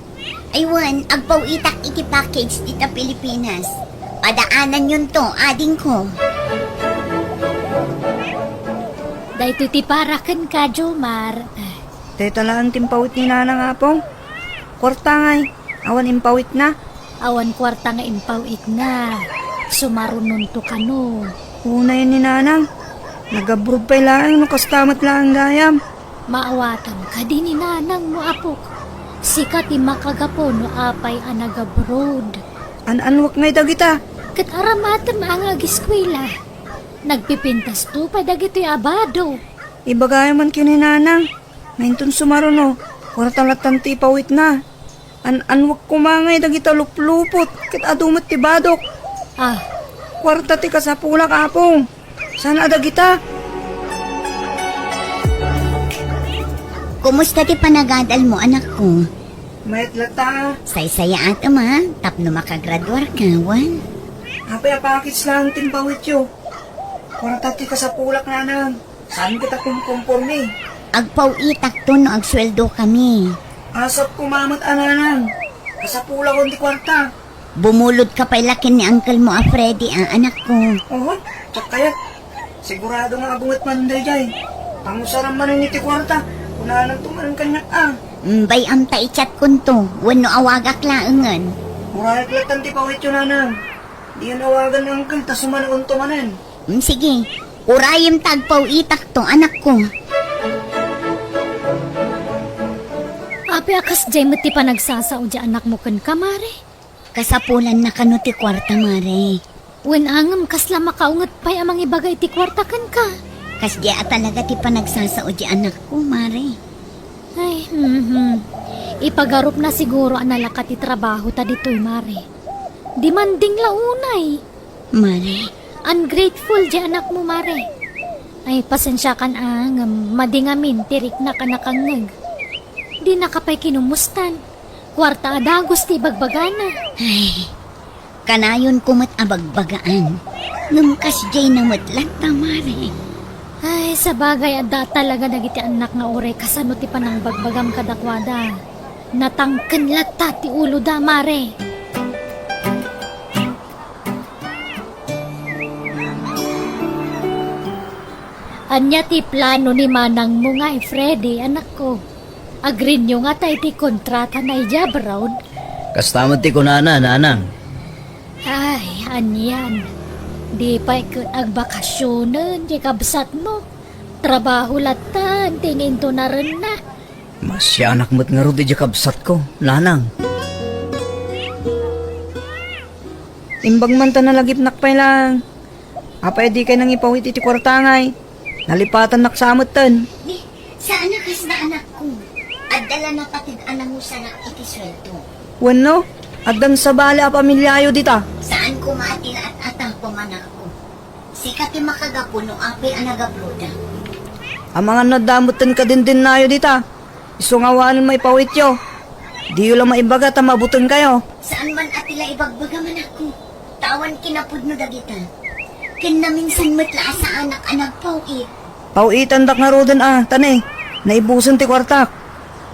Ay wen, agpaw-itak iti package dita Pilipinas. Padaananyonto, adingko. Daytoy ti para kenka, Jomar. Dayta laeng ti impawit ni Nanang, Apong. Kuarta ngay, awan impawitna. Awan kuarta nga impawitna. Sumarunonto kano. Unay ni Nanang. Nag-abroad pay laeng no kasta met laeng gayam. Maawatam kadi ni Nanangmo, apok. Sika ti makagapu no apay a nag-abroad. An-anwek ngay dagita. Ket aramatem a nga agiskuela. Nagpipintasto pay dagitoy a bado. Ibagayam man ken ni Nanang. Nga inton sumaruno, kuarta lattan ti ipawitna. An-anwek koma ngay dagita luplupot ket adu met ti badok. Ah. Kuarta ti kasapulak, Apong. Saan a dagita? Kumusta ti panagadalmo, anakko? Mayat latta. Saysayaatem a, tapno makagraduarka, wen? Apay a package laeng ti impawityo? Kuarta ti kasapulak, Nanang. Saan kita kumkompormi? Agpaw-itakto no agsueldokami. Asapko met a, Nanang. Kasapulakon ti kuarta. Bumulodka pay la ken ni uncle mo a Freddy a, anakko. Oho, diak kayat. Sigurado nga adu met man daydiay. Pangusaram manen iti kuarta. Kunananto manen kaniak a. Mm, bay-am ta i-chatkonto, wenno awagak laengen. Urayak lattan ti pawityo, Nanang. Diyon awagan ni uncle ta sumanuonto manen. Mm, sige. Urayem ta agpaw-itakto, anakko. Apay a kasdiay met ti panagsasao diay anakmo kenka, Mare? Kasapulanna kano ti kuarta, Mare? Wen a ngem kasla makaunget pay a mangibaga iti kuarta kenka? Kasdiay a talaga ti panagsasao diay anakko, Mare. Ay, mhm. Ipagarupna siguro a nalaka ti trabahota ditoy, Mare. Demanding la unay. Mare. Ungrateful diay anakmo, Mare. Ay, pasensiakan a, ngem madi ngamin ti riknak a nakangngeg. Dinaka pay kinumustan. Kuarta a dagus ti ibagbagana. Ay, kanayonko met a bagbagaan. Ngem kasdiayna met latta, Mare. Ay, sabagay, adda talaga dagiti annak nga uray kasano ti panangbagbagam kadakuada. Natangken latta ti uloda, Mare. Ania ti plano ni manangmo ngay, Freddy, anakko? Agreed-yo ngata iti kontratana idiay abroad? Kasta met ti kunana, Nanang. Ay, anian. Di pay ket agbakasionen ti kabsatmo. Trabaho lattan ti intonarenna. Masianak met ngarud idiay kabsatko, Nanang. Imbag man ta nalagipnak pay laeng. Apay a dikay nangipawit iti kuarta ngay? Nalipatannak sa metten. Ni, saan a kasna, anakko. Adda la napateg a nangusarak iti sueldo. Wenno, addan sabali a pamiliayo dita. Saan koma a ti la at-atapem, anakko. Sika ti makagapu no apay a nagabroda. Amangan no adda metten kadindinnayo dita. Isu nga awanen maipawityo. Diyo la maibaga ta mabutengkayo. Saan man a ti la ibagbagam, anakko. Ta awan kinapudno dagita. Ken naminsan met la a saanak a nagpaw-it. Paw-itandak ngaruden a, ta ne, naibusen ti kuartak.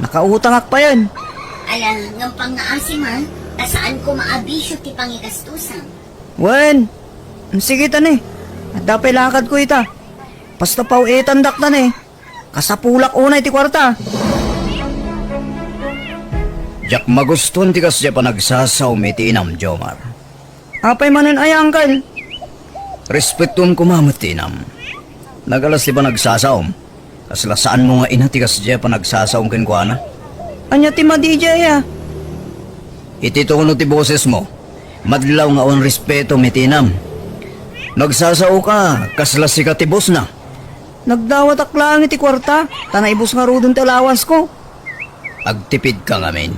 Nakautangak payen. Ala, ngem pangngaasi man, ta saan koma a bisio ti pangigastusam. Wen, sige ta ne. Adda pay lakadko ita. Basta paw-itandak ta ne. Kasapulak unay ti kuarta. Diak magustuan ti kasdiay panagsasaom iti inam, Jomar. Apay manen aya, Uncle? Respetuem koma met ti inam. Nagalas ti panagsasaom. Kasla saanmo nga ina ti kasdiay panagsasaom kenkuana. Ania ti madi idiay a? Iti tono ti bosesmo, madlaw nga awan respetom iti inam. Nagsasaoka, kasla sika ti bosna. Nagdawatak laeng iti kuarta, ta naibus ngaruden ti alawansko. Agtipidka ngamin.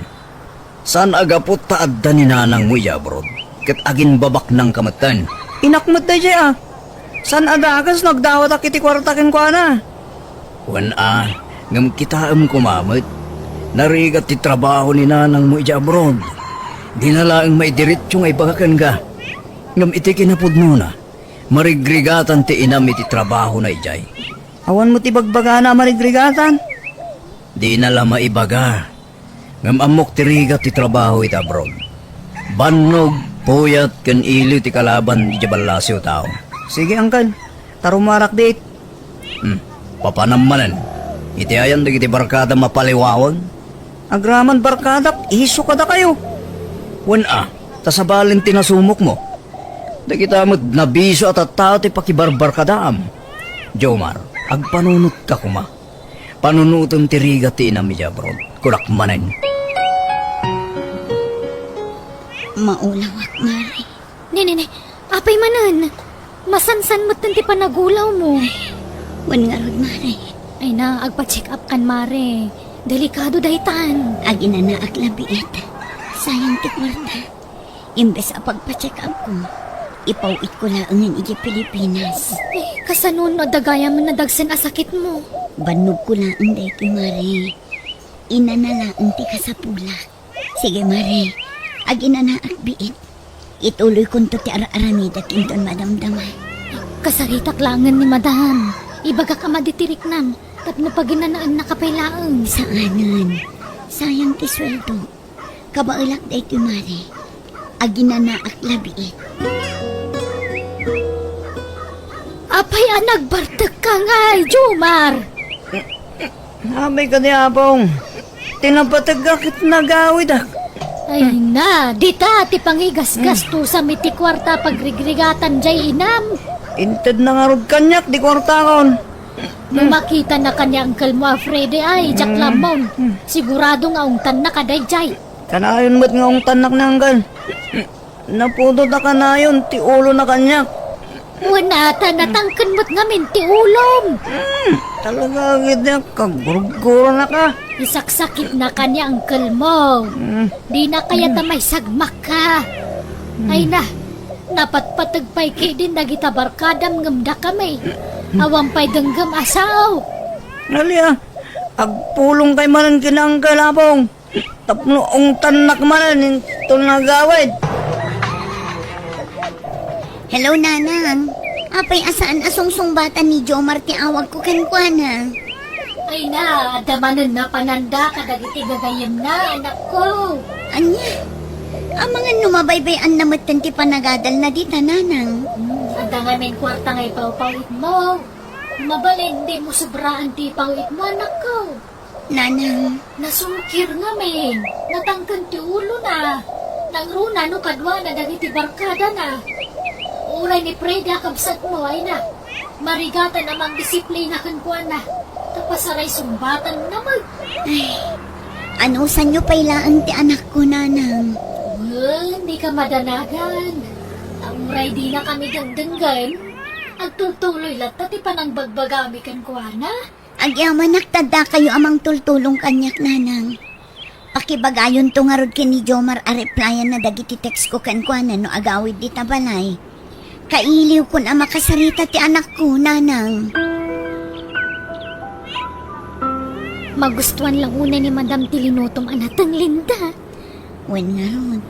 Saan a gapu ta adda ni nanangmo idiay abroad, ket aginbabaknangka metten. Inak met daydiay a. Saan a dakes no agdawatak iti kuarta kenkuana. Wen a, ngem kitaem koma met. Narigat ti trabaho ni nanangmo idiay abroad. Dina laeng maidiretso nga ibaga kenka. Ngem iti kinapudnona, marigrigatan ti inam iti trabahona idiay. Awan met ibagbagana a marigrigatan. Dina la maibaga. Ngem ammok ti rigat ti trabaho iti abroad. Bannog, puyat, ken iliw ti kalaban idiay ballasiw a tao. Sige, Uncle. Ta rumarak diit. Hmm. Papanam manen. Iti ayan dagiti barkadam a paliwawen? Agraman barkadak, isyu kadakayo. Wen a, ta sabalen ti nasumokmo. Dagita met nabisio a tattao ti pakibarbarkadaam. Jomar, agpanunotka koma. Panunotem ti rigat ti inam idiay abroad. Kunak manen. Maulawak, Mare. Ne, ne, ne. Apay manen? Masansan metten ti panagulawmo. Wen ngarud, Mare. Ay na, agpa-check up kan, Mare. Delikado daytan. Aginanaak la biit. Sayang ti kuarta. Imbes a pagpa-check-upko, ipaw-itko laengen idiay Pilipinas. Eh, kasano no adda gayam nadagsen a sakitmo? Bannogko laeng daytoy, Mare. Inana laeng ti kasapulak. Sige, Mare. Aginanaak biit. Ituloykonto ti ar-aramidek inton madamdama. Kasaritak laengen ni Madam. Ibagak a madi ti riknam tapno paginanaennaka pay laeng. Saanen. Sayang ti sueldo. Kabaelak daytoy, Mare. Aginanaak la biit. Apay a nagbartekka ngay, Jomar? Apay kadi, Apong. Ti napategka ket nagawidak. Ay na, dita ti pangigasgastusam iti kuarta a pagrigrigatan diay inam. Intedna ngarud kaniak ti kuartakon. No makitana ken ni Uncle mo a Freddy ay, diak lammon. Sigurado nga ungtannaka daydiay. Kanayon met nga ungtannak ni Uncle. Napudot a kanayon ti ulona kaniak. Wen a, ta natangken met ngamin ti ulom. Hmm, talaga, agidyak, kagurguranaka. Isaksakitnaka ni Uncle mo. Hmm. Dina kayat a maisagmakka. Ay na, napatpateg pay ketdin dagita barkadam ngem dakami. Awan pay denggem a sao. Alia, agpulongkay manen ken Uncle, Apong. Tapno ungtannak manen inton nagawid. Hello, Nanang. Apay a saan a sungsungbatan ni Jomar ti awagko kenkuana? Ay na, adda manen napananda kadagiti gagayyemna, anakko. Ania? Amangan no mabaybay-anna metten ti panagadalna dita, Nanang. Hmm, adda ngamin kuarta nga ipawpawitmo. Mabalin, dimo sobraan ti ipawitmo, anakko. Nanang. Nasukir ngamin. Natangken ti ulona. Nangruna no kaduana dagiti barkadana. Uray ni Freda a kabsatmo, ay na. Marigatan a mangdisiplina kenkuana. Ta pasaray sungbatanna met. Ay, anusanyo pay laeng ti anakko, Nanang. Wen, dika madanagan. Ta uray dinakami dengdenggen, agtultuloy latta ti panangbagbagami kenkuana. Agyamanak ta addakayo a mangtultulong kaniak, Nanang. Pakibagayonto ngarud ken ni Jomar a replyanna dagiti textko kenkuana no agawid dita balay. Kailiwkon a makasarita ti anakko, Nanang. Magustuan la unay ni Madam ti linutom a nateng, Linda. Wen ngarud,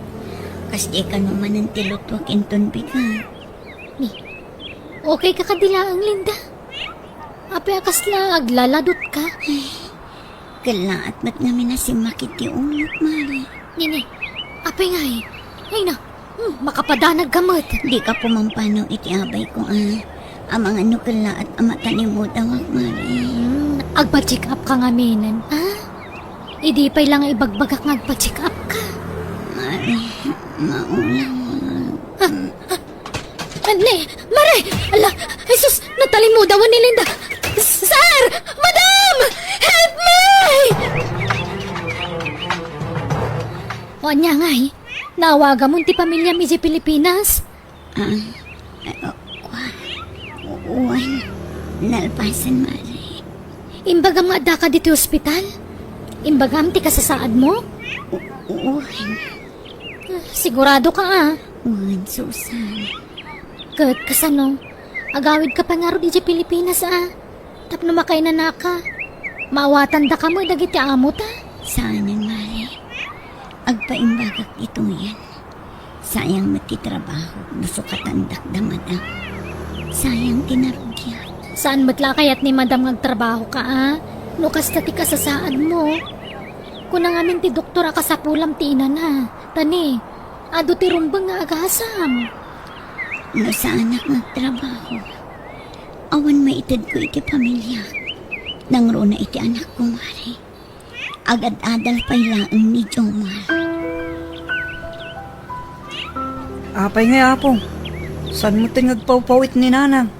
kasdiay kano manen ti lutuak inton bigat. Ni, okay ka kadi laeng, Linda? Apay a kasla aglaladutka? Ay, kellaat met ngamin a simmakit ti ulok, Mare. Nini, apay ngay? Ay na, hmm, makapadanag ka met. Dika pumampanaw iti abayko, a. Amangan no kellaat a matalingudawak, Mare. Hmm, agpa-check up ka ngaminen, a? Idi pay la nga ibagbagak nga agpa-check up ka. Mare, maulam. Ah, ah, Anne, Mare! Ala, Jesus, natalimudawan ni Linda. Sir! Madam! Help me! O ania ngay? Naawagamon ti pamiliam idiay Pilipinas? Ah, ah, kua-, wen, nalpasen, Mare. Imbagam nga addaka ditoy ospital? Imbagam ti kasasaadmo? U-, wen. Sigurado ka, a? Wen, Susan. Ket kasano? Agawidka pay ngarud idiay Pilipinas, a? Tapno makainanaka. Maawatandaka met dagiti amota. Saanen, Mare. Agpaimbagak ditoyen. Sayang met ti trabaho no sukatandak da Madam. Sayang ti narugiak. Saan met la a kayat ni Madam nga agtrabaho ka, a? No kasta ti kasasaadmo. Kuna ngamin ti doktor a kasapulam ti inana. Ta ni, adu ti rumbeng nga agasam. No saanak nga agtrabaho, awan maitedko iti pamiliak. Nangruna iti anakko, Mare. Agad-adal pay laeng ni Jomar. Apay ngay, Apo? Saan mo ti nga agpawpawit ni Nanang?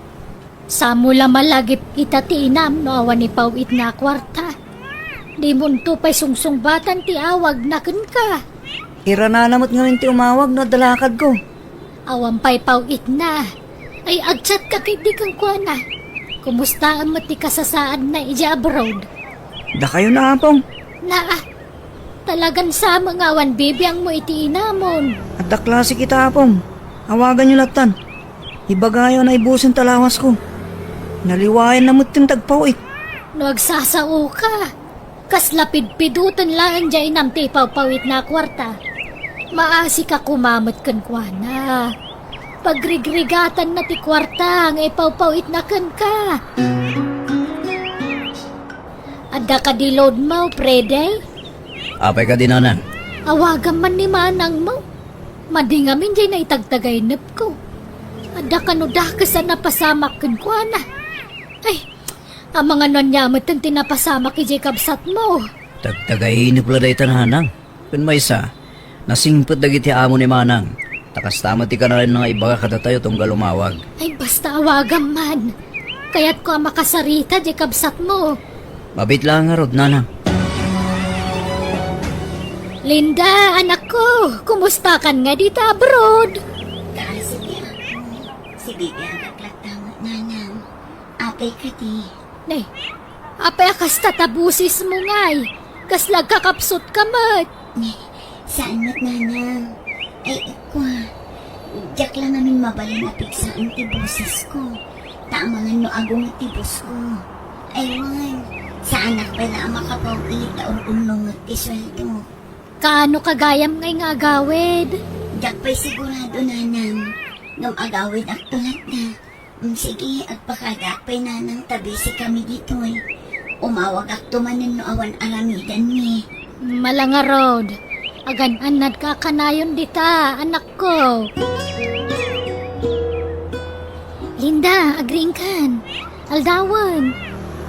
Samo la malagip ita ti inam no awan ipaw-itna a kuarta. Dimonto pay sungsungbatan ti awagna kenka. Iranana met ngamin ti umawag no adda lakadko. Awan pay paw-itna. Ay, agchat ka ketdi kenkuana. Kumustaem met ti kasasaadna idiay abroad? Dakayo na, Apong. Naa, talagan sama nga awan bibiangmo iti inamon. Adda klase kita, Apong. Awaganyo lattan. Ibagayo a naibusen ta lawasko. Naliwayanna met ti agpaw-it. No agsasaoka, kasla pidpidoten laeng diay inam ti ipawpaw-itna a kuarta. Maasika koma met kenkuana. Pagrigrigatanna ti kuarta nga ipawpaw-itna kenka. Adda kadi loadmo, Freddy? Apay kadi, Nanang? Awagam man ni manangmo. Madi ngamin diay naitagtagainepko. Adda kano dakes a napasamak kenkuana. Ay, amangan no ania met ti napasamak idiay kabsatmo. Tagtagainep la dayta, Nanang. Ken maysa, nasingpet dagiti amo ni Manang. Ta kasta met ti kanayon nga ibaga kadatayo tunggal umawag. Ay, basta awagam man. Kayatko a makasarita diay kabsatmo. Mabiit la ngarud, Nanang. Linda, anakko, kumustakan nga dita abroad? Kaasi ti ako. Sibibiagak latta met, Nanang. Apay kadi? Ne, apay a kasta ta bosesmo ngay? Kasla agkakapsutka met. Ne, saan met, Nanang. Ay, kua, diak la ngamin mabalin a pigsaan ti bosesko. Ta amangan no agunget ti bosko. Ay, wen, saanak pay la a makapaw-it ta ur-ulnonget ti sueldo. Kaano ka gayam ngay nga agawid? Diak pay sigurado, Nanang, ngem agawidakto latta. Mm, sige, agpakadaak pay, Nanang, ta busy kami ditoy. Umawagakto manen no awan aramidenmi. Mala ngarud. Agan-annadka a kanayon dita, anakko. Linda, agriingkan. Aldawen.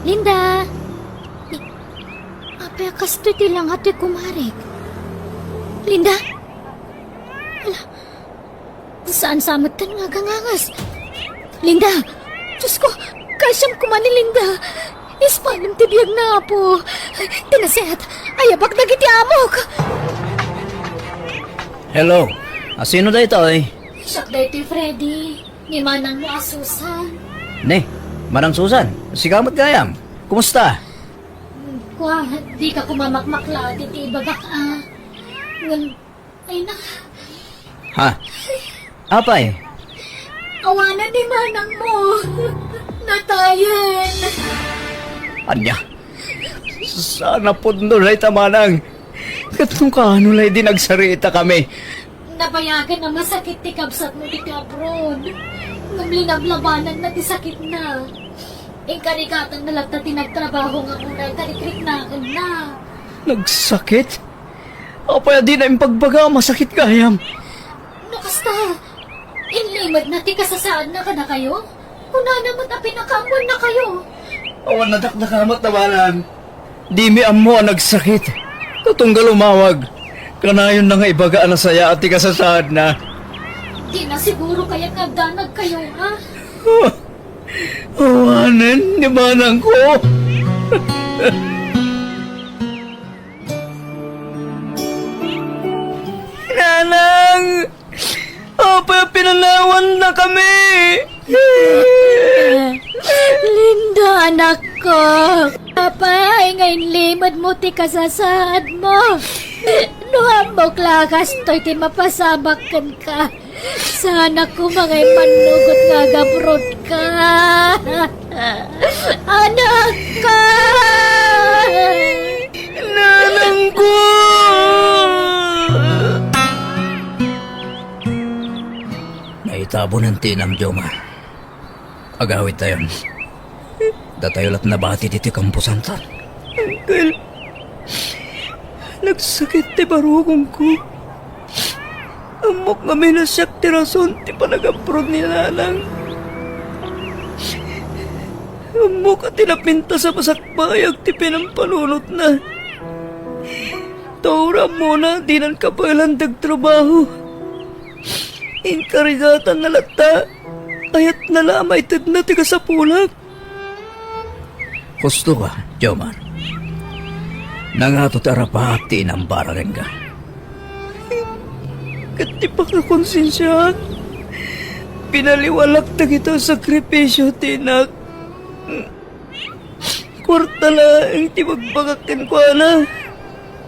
Linda! Apay a kastoy ti langaw ti kumarek? Linda? Ala, saan sa metten nga agangangas? Linda! Diosko, kaasiam koma ni Linda. Ispanem ti biagna, Apo. Ti naset, ayabak dagiti amok. Hello. A, sino daytoy? Siak daytoy, Freddy. Ni manangmo a Susan. Ne, Manang Susan, sika met gayam. Kumusta? Kua, dika koma makmakla diti ibagak, a. Ngem, ay na. Ha? Apay? Awanen ni manangmo. Natayen. Ania? Saan a pundo dayta, Manang. Ket no kaano la idi nagsaritakami? Nabayagan a masakit ti kabsatmo ditoy abroad. Ngem linablabananna ti sakitna. Inkarigatanna latta ti nagtrabaho nga uray ta ikriknaenna. Nagsakit? Apay a dina impagbaga a masakit gayam? No kasta, inlimedna ti kasasaadna kadakayo? Kunana met a pinakaammoannakayo. Awan nadakdakamat a balang. Dimi ammo a nagsakit. Ta tunggal umawag, kanayonna nga ibaga a nasayaat ti kasasaadna. Dina siguro kayat nga agdanagkayo, ha? Awanen ni manangko. Nanang! Apay a pinanawannakami? Linda, anakko. Apay nga inlimedmo ti kasasaadmo? No ammok la a kastoy ti mapasamak kenka, saannak koma nga immannugot nga agabrodka. Anakko! Nanangko! Naitabonen ti inam, Jomar. Agawidtayon. Datayo la't nabati ditoy kamposanton. Uncle, nagsakit ti barukongko. Ammok ngamin a siak ti rason ti panagabrod ni Nanang. Ammok a ti napintas a masakbayag ti pinampalunotna. Ta uray ammona, dinan kabaelan ti agtrabaho. Inkarigatanna latta, kayatna la a maitedna ti kasapulak. Husto ka, Jomar. Nangato ti arapaak ti inam para kenka. Ket ti pakakonsensiaak, pinaliwalak dagita a sakripisio ti inak. Kuarta laeng ti bagbagak kenkuana.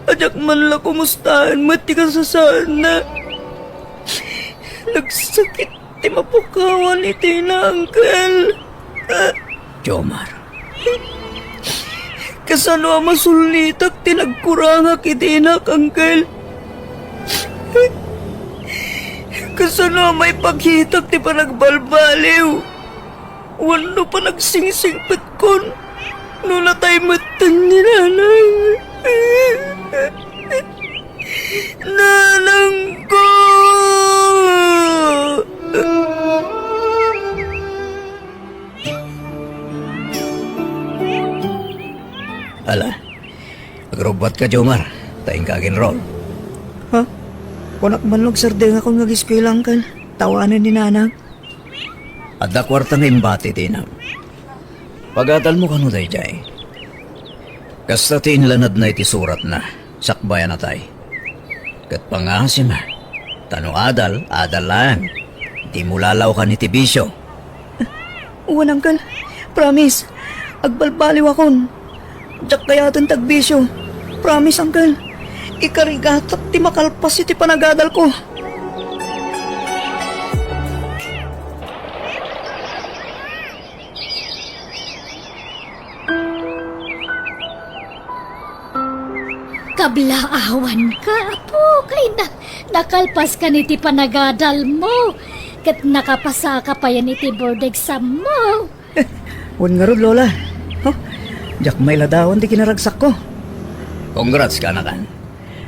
A diak man la kumustaen met ti kasasaadna. Nagsakit ti mapukawan iti ina, Uncle. Jomar. Kasano a masullitak ti nagkurangak iti inak, Uncle? Kasano a maipakitak ti panagbalbaliw wenno panagsingsipetkon no natay metten ni Nanang? Nanangko! Ala, agrubbuatka, Jomar, ta inka aginrol. Ha? Kunak man no agsardengakon nga ageskuela, Uncle, ta awanen ni Nanang. Adda kuarta nga imbati ti inam. Pagadalmo kano daydiay. Kasta ti inlanadna iti suratna, sakbay a natay. Ket pangasim, ta no adal, adal laeng. Dimo lalaokan iti bisio. Wen, Uncle. Promise. Agbalbaliwakon. Diak kayaten ti agbisio. Promise, Uncle. Ikarigatak ti makalpas iti panagadalko. Kablaawanka, apo, kay na-, nakalpaskan iti panagadalmo, ket nakapasaka payen iti board exammo. Wen ngarud, Lola. Huh? Diak mailadawan ti kinaragsakko. Congrats, kaanakan.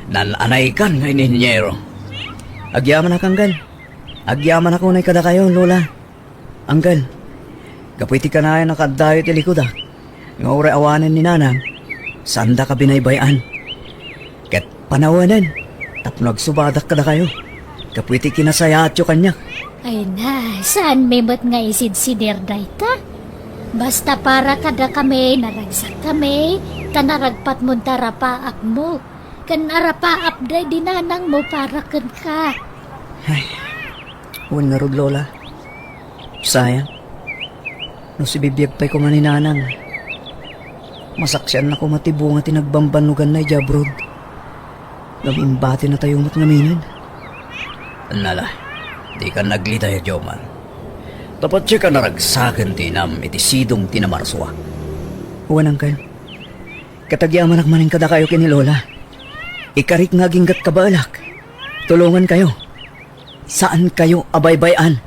Naan-anaykan nga inhinyero. Agyamanak, Uncle. Agyamanak unay kadakayo, Lola. Uncle, gapu iti kanayon a kaaddayo iti likudak, nga uray awanen ni Nanang, saandaka binaybay-an. Ket panawenen tapno agsubadak kadakayo, gapu iti kinasayaatyo kaniak. Ay na, saanmi met nga isidsidir dayta? Basta para kadakami, naragsakkami, ta naragpatmon ti arapaapmo, ken arapaap daydi nanangmo para kenka. Ay, wen ngarud, Lola. Sayang. No sibibiag pay koma ni Nanang, masaksianna koma ti bunga ti nagbambannoganna idiay abroad. Ngem imbatinatayo met ngaminen. Nala, dikan aglidaya, Jomar. Ta patien a naragsaken ti inam iti sidong ti namarsua. Wen, Uncle. Ket agyamanak manen kadakayo ken ni Lola. Ikarik nga aginggat kabaelak. Tulongankayo. Saankayo a baybay-an.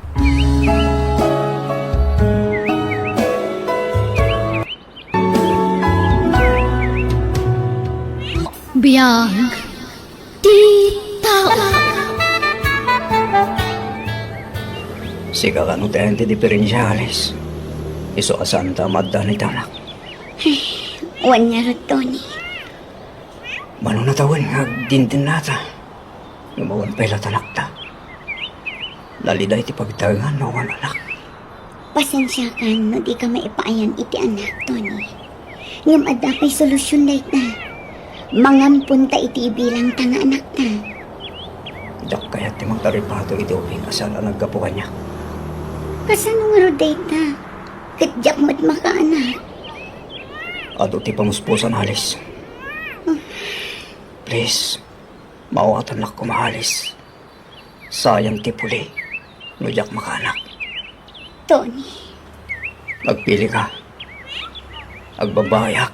Biag ti tao. Sika kano ti ayan ti diperensia, Alice? Isu a saanta a maaddaan iti anak. Ay, wen ngarud, Tony. Mano natawen nga agdindennata? Ngem awan pay la ti anakta. Nalida iti pagtaengan no awan anak. Pasensiakan no dika maipaayan iti anak, Tony. Ngem adda pay solusion dayta. Mangamponta iti ibilangta nga anakta. Diak kayat ti mangtaripato iti ubing a saan a naggapu kaniak. Kasano ngarud dayta? Ket diak met makaanak. Adu ti pamuspusan, Alice. Ah. Please, maawatannak koma, Alice. Sayang ti puli no diak makaanak. Tony. Agpilika. Agbabaiak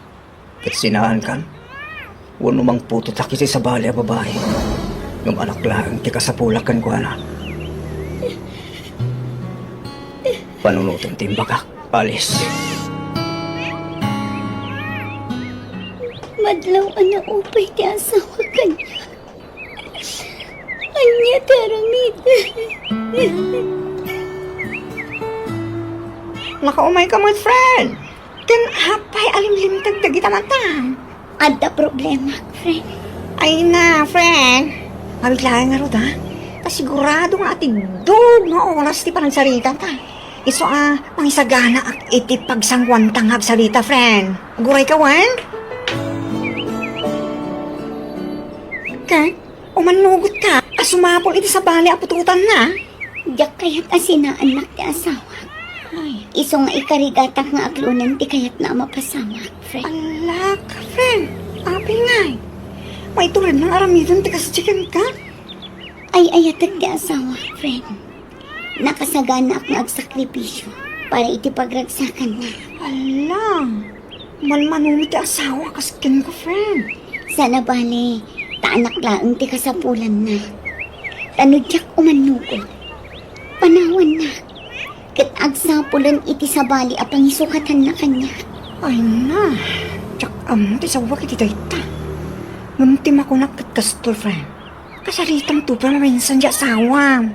ket sinaankan, wenno mangputotak iti sabali a babai. Ngem anak laeng ti kasapulak kenkuana. Panunotem ti imbagak, Alice. Madlaw a naupay ti asawa kaniak. Ania ti aramidek? Nakaumayka met, friend. Ken apay a limlimteg dagita mata? Adda problemak, friend. Ay na, friend. Awit laeng ngarud, ha? Ta sigurado nga atiddog nga oras ti panagsaritata. Isu a, mangisaganaak iti pagsangoanta nga agsarita, friend. Agurayka wen? Ket, umannugotka a sumapul iti sabali a putotanna? Diak kayat a sinaannak ti asawak. Ay. Isu nga ikarigatak nga aklonen ti kayatna a mapasamak, friend. Alak, friend. Apay ngay? Maitured nga aramiden ti kasdi kenka? Ay-ayatek ti asawak, friend. Nakasaganaak nga agsakripisio para iti pagragsakanna. Ala, manmanomi ti asawa kas kenka, friend. Saan a bale, ta anak laeng ti kasapulanna. Ta no diak umannugot, panawannak. Ket agsapulen iti sabali a pangisukatanna kaniak. Ay na, diak ammo ti sawak iti dayta. Ngem ti makunak ket kastoy, friend. Kasaritam to pay maminsan ti asawam.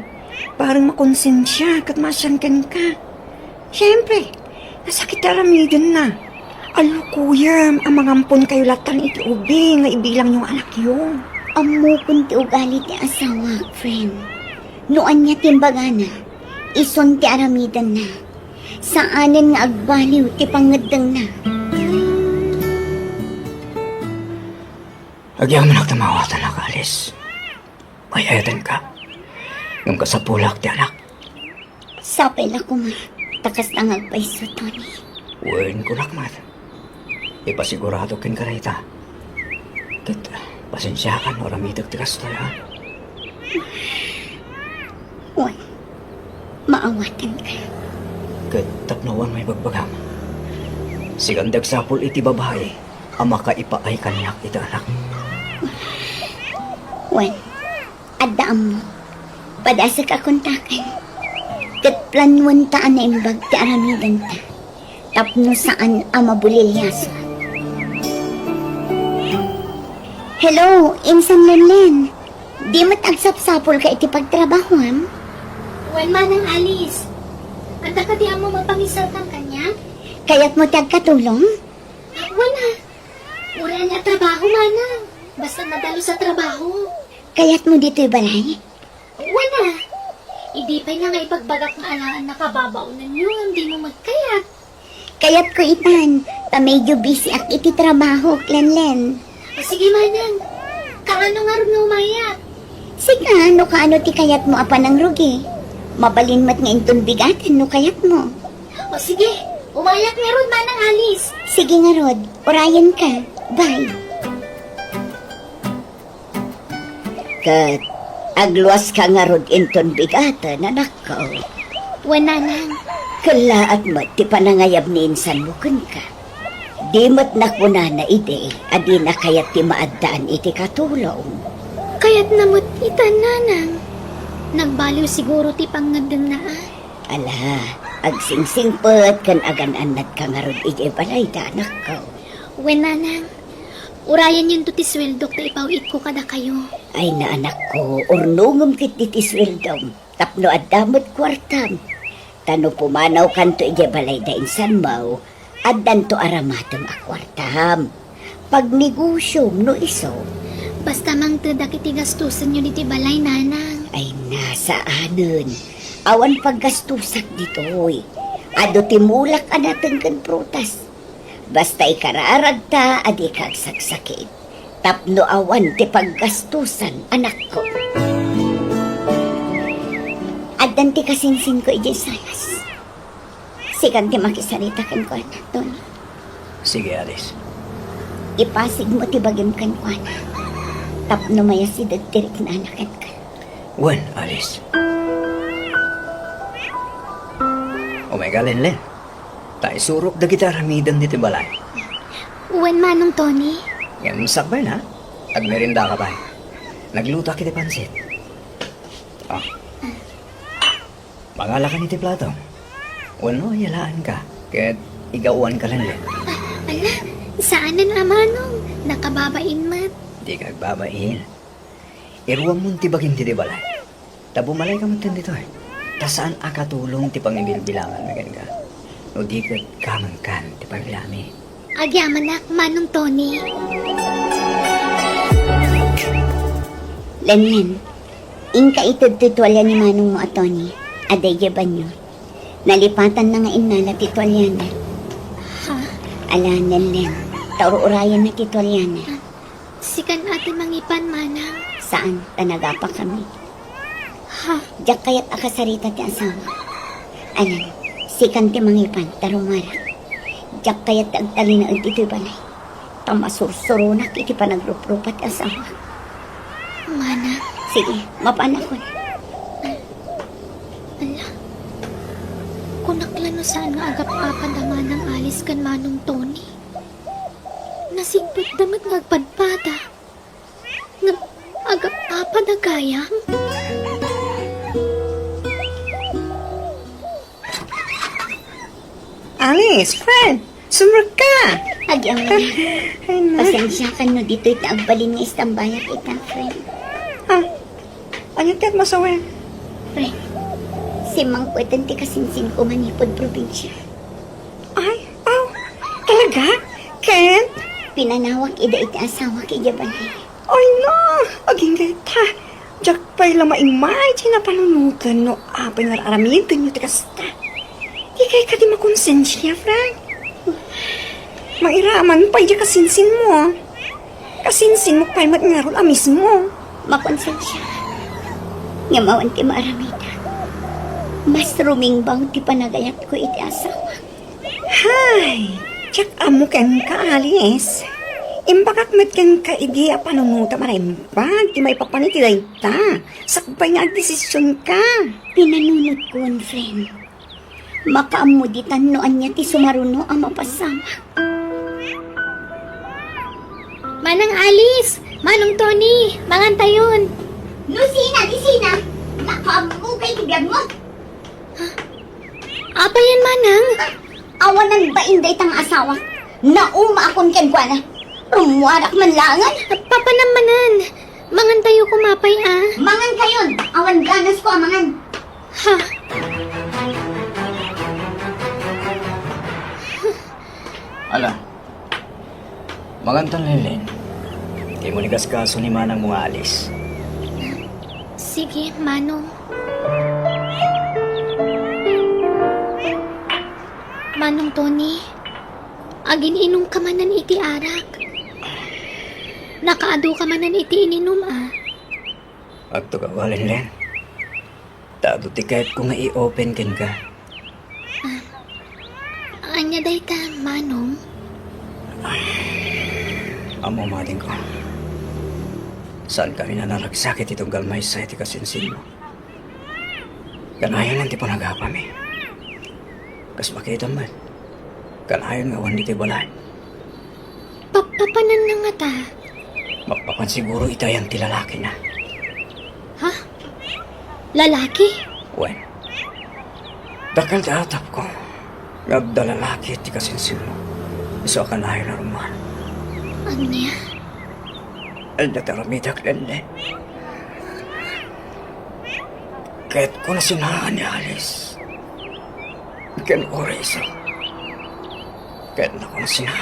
Bareng makonsensia ket maasian kenka. Siempre, nasakit ti aramidenna. Alukuyem a mangamponkayo latan iti ubing nga ibilangyo nga anakyo. Ammokon ti ugali ti asawak, friend. No ania ti imbagana, isun ti aramidenna. Saanen nga agbaliw ti pangngeddengna. Agyamanak ta maawatannak, Alice. Ay-ayatenka. Ngem kasapulak ti anak. Sapay la koma, ta kasta nga agpayso, Tony. Wen, kunak met. Ipasigurado kenka dayta. Ket, pasensiakan no aramidek ti kastoy, ha? Wen, maawatanka. Ket tapno awan maibagbagam, sikan ti agsapul iti babai a makaipaay kaniak iti anak. Wen, adda ammo. Padasek a kontaken. Ket planuenta a naimbag ti aramidenta tapno saan a mabuliliaso. Hello, Insan Lenlen. Di met agsapsapulka iti pagtrabahoam? Wen, Manang Alice. Adda kadi ammo mapangisalkan kaniak? Kayatmo ti agkatulong? Wen a. Uray ania a trabaho, Manang. Basta nadalus a trabaho. Kayatmo ditoy balay? Wen a. Idi pay nga ibagbagak nga alaan nakababaonenyo, dimo met kayat. Kayatko itan, ta medyo busy ak iti trabaho, Lenlen. O sige, Manang. Kaano ngarud nga umayak? Sika, no kaano ti kayatmo a panangrugi. Mabalin met nga inton bigaten no kayatmo. O sige, umayak ngarud, Manang Alice. Sige ngarud, urayenka. Bye. Ket agluaska ngarud inton bigaten, anakko. Wen, Nanang. Kellaat met ti panangayab ni insanmo kenka. Di met nakunana idi a dina kayat ti maaddaan iti katulong. Kayatna met ita, Nanang. Nagbaliw siguro ti pangngeddengna a. Ala, agsingsingpet ken agan-annatka ngarud idiay balayda, anakko. Wen, Nanang. Urayanyonto ti sueldok ta ipaw-itko kadakayo. Ay, anakko, urnongem ketdi ti sueldom tapno adda met kuartam. Ta no pumanawkanto idiay balay da insan mo, addanto aramatem a kuartam. Pagnegosyom no isu. Basta mangtedak iti gastusenyo ditoy balay, nanang. Ay, saanen. Awan paggastusak ditoy. Adu ti mulak a nateng ken prutas. Basta ikararagta a dika agsaksakit. Tapno awan ti paggastusan, anakko. Addan ti kasinsinko idiay salas. Sikan ti makisarita kenkuana, Tony. Sige, Alice. Ipasigmo ti bagim kenkuana. Tapno mayasideg ti riknana kenka. Wen, Alice. Umay ka, Lenlen. Ta isurok dagiti aramidem ditoy balay. Wen, Manong Tony. Ngem sakbay na, agmerendaka pay. Naglutoak iti pansit. Ah. Mangalakan iti plato. Wenno, yalaanka. Ket igawanka, Lenlen. Ah, ala, saanen a, Manong. Nakababain met. Dika agbabain. Iruammon ti bagim ditoy balay. Ta bumalayka metten ditoy. Ta saan a katulong ti pangibilbilanganmi kenka. No di ket kamengkan ti pagriami. Agyamanak, Manong Tony. Lenlen, inka ited ti tualia ni manongmo a Tony, a daydiay banio. Nalipatanna nga innala ti tualiana. Ha? Ala, Lenlen, ta ur-urayenna ti tualiana. Sikan a ti mangipan, manang. Saan, ta nagapakami. Ha? Diak kayat a kasarita ti asawa. Alan, sikan ti mangipan, ta rumarak. Diak kayat ti agtalinaed ditoy balay. Ta masursuronak iti panagruprupa ti asawa. Manang. Sige, mapanakon. Ala, kunak la no saan nga agap-apada Manang Alice ken Manong Tony. Nasingpetda met nga agpadpada. Ngem agap-apada gayam? Alice, friend, sumrekka. Agyamanak. Ay, na. Pasensiakan no ditoy ta agbalin nga istambayak ita, friend. Ah, ania ti agmasawen? Friend, simmangpeten ti kasinsinko manipud probinsia. Ay, aw, talaga? Ken? Pinanawak ida iti asawak idiay balay. Ay, na, agingga ita. Diak pay la maimay ti napanunoten no apay nga ar-aramidenyo ti kasta. Dikay kadi makonsensia, Frank? Mairaman pay diay kasinsinmo. Kasinsinmo pay met ngarud a mismo. Makonsensia. Ngem awan ti maaramidan. Mas rumingbaw ti panagayatko iti asawak. Hay, diak ammo kenka, Alice. Imbagak met kenka idi a panunotam a naimbag ti maipapan iti dayta, sakbay nga agdesisionka. Pinanunotkon, friend. Makaammo ditan no ania ti sumaruno a mapasamak. Manang Alice, Manong Tony, mangantayon. No sina, di sina, makaammo kay ti biagmo. Apay yan, Manang? Awanan bain dayta nga asawa. Naumaakon kenkuana. Rummuarak man laengen. Papanam manen. Mangantayo koma pay, a. Mangankayon. Awan ganasko a mangan. Ha? Ala. Mangantan, Lenlen. Dimo inkaskaso ni manangmo nga Alice. Sige, Manong. Manong Tony, agin-inumka manen iti arak. Nakaadu ka manen iti ininum, a. Agtugaw, Lenlen. Ta adu ti kayatko nga i-open kenka. Ah, ania dayta, Manong? Ammom, adingko. Saanka a naragsak iti tunggal maysa iti kasinsinmo. Kanayon ti panagapami. Kas makitam met, kanayon nga awan ditoy balay. Papapananna ngata? Mapapan siguro itayan ti lalakina. Ha? Lalaki? Wen. Dakkel ti atapko nga adda lalaki ti kasinsinmo. Isu a kanayon a rummuar. Ania? Ania ti aramidek, Lenlen? Ket kunasina ni Alice ken Horacio. Ket nakunasina.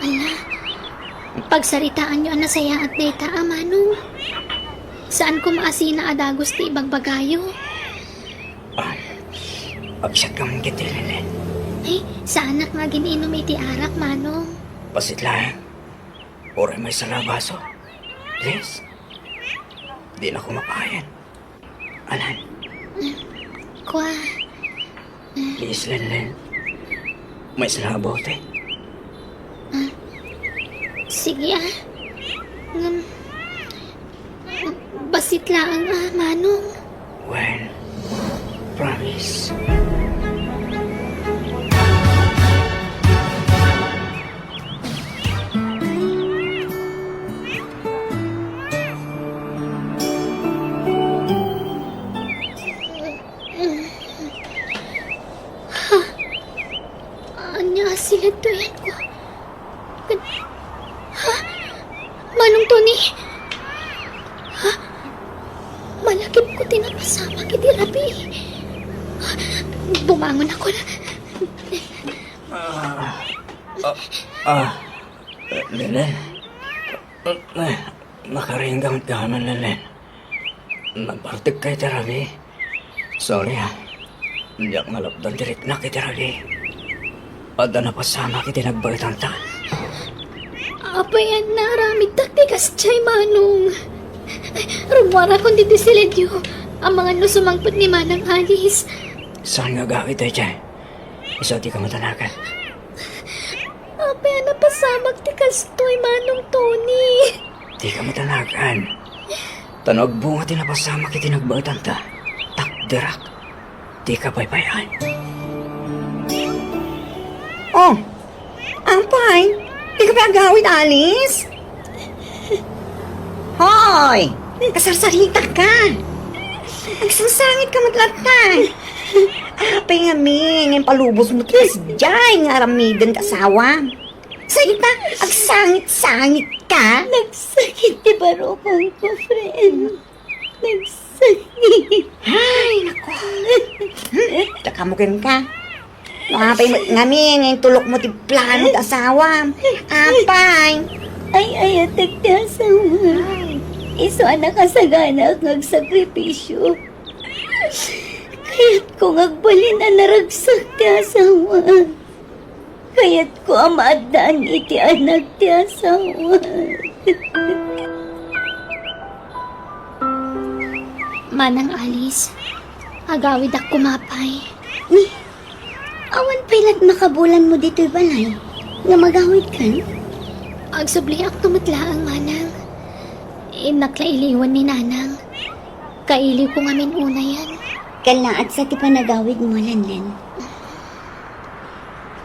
Ala, pagsaritaanyo a nasayaat dayta a manong. Saan koma a sina a dagus ti ibagbagayo. Ay, agsiatkam ketdi, Lenlen. Ay, saanak nga agin-inum iti arak, manong. Bassit laeng. Uray maysa la a baso. Please. Dinak koma payen. Alan. Kua. Please, Lenlen. Maysa la a bote. Ah, sige, ah. Ngem, bassit laeng, ah, manong. Well, promise. Ha? Ania a silentoenko? Kan-, ha? Manong Tony? Ha? Malakipko ti napasamak iti rabii. Bumangonakon. Ah, ah, ah, Lenlen. Eh, nakaringga met gayam, Lenlen. Nagbartekka iti rabii. Sorry, ah. Diak malapdan ti riknak iti rabii. Adda napasamak iti nagbaetanta. Apay a naaramidtak ti kasdiay, manong? Rummuarakon ditoy siledyo. Amangan no sumangpet ni Manang Alice. Saan nga agawid daydiay? Isu a dika madanagan. Apay a napasamak ti kastoy, Manong Tony? Dika madanagan. Ta no agbunga ti napasamak iti nagbaetanta, takderak. Dika baybay-an. Oh, apay, dika pay agawid, Alice? Hoy! Kasarsaritak ka! Agsangsangit ka met latta! Apay ngamin nga impalubos mo ti kasdiay nga aramiden ti asawa? Sa ita, agsangit-sangit ka? Nagsakit ti barukongko, friend. Nagsakit. Ay, nako. Hmm, dakamugen ka. No apay met ngamin nga intulok mo ti plano ti asawam. Apay. Ay-ayatek ti asawa. Isu a nakasaganaak nga agsakripisio. Kayatko nga agbalin a naragsak ti asawa. Kayatko a maaddaan iti anak ti asawa. Manang Alice, agawidak koma pay. Ni, awan pay lat makabulanmo ditoy balay nga magawidkan? Agsubliakto met laeng, Manang. Innak la iliwan ni Nanang. Kailiwko ngamin unayen. Kallaat sa ti panagawidmo, Lenlen.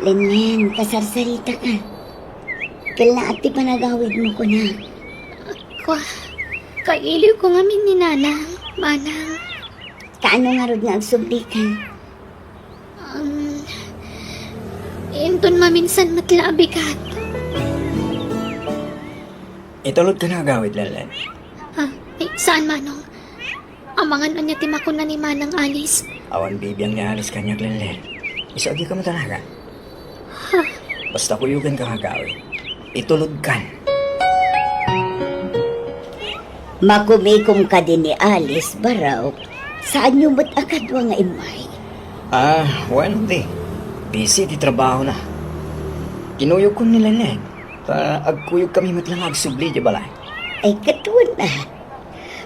Lenlen, kasarsarita ka. Kallaat ti panagawidmo, kunak. Kua, kailiwko ngamin ni Nanang, Manang. Kaano ngarud nga agsubli ka? Um, inton maminsan met la a bigat. Itulodka nga agawid, Lenlen. Ha? Ay, saan, Manong? Amangan ania ti makuna ni Manang Alice? Awan bibiang ni Alice kaniak, Lenlen. Isu a dika madanagan. Ha? Basta kuyoganka nga agawid. Itulodkan. Makumikom kadi ni Alice, Barok. Saanyo met a kadua nga immay? Ah, wen, di. Busy ti trabahona. Kinuyogko ni Lenlen. Ta agkuyogkami met la nga agsubli idiay balay. Ay, kaduana.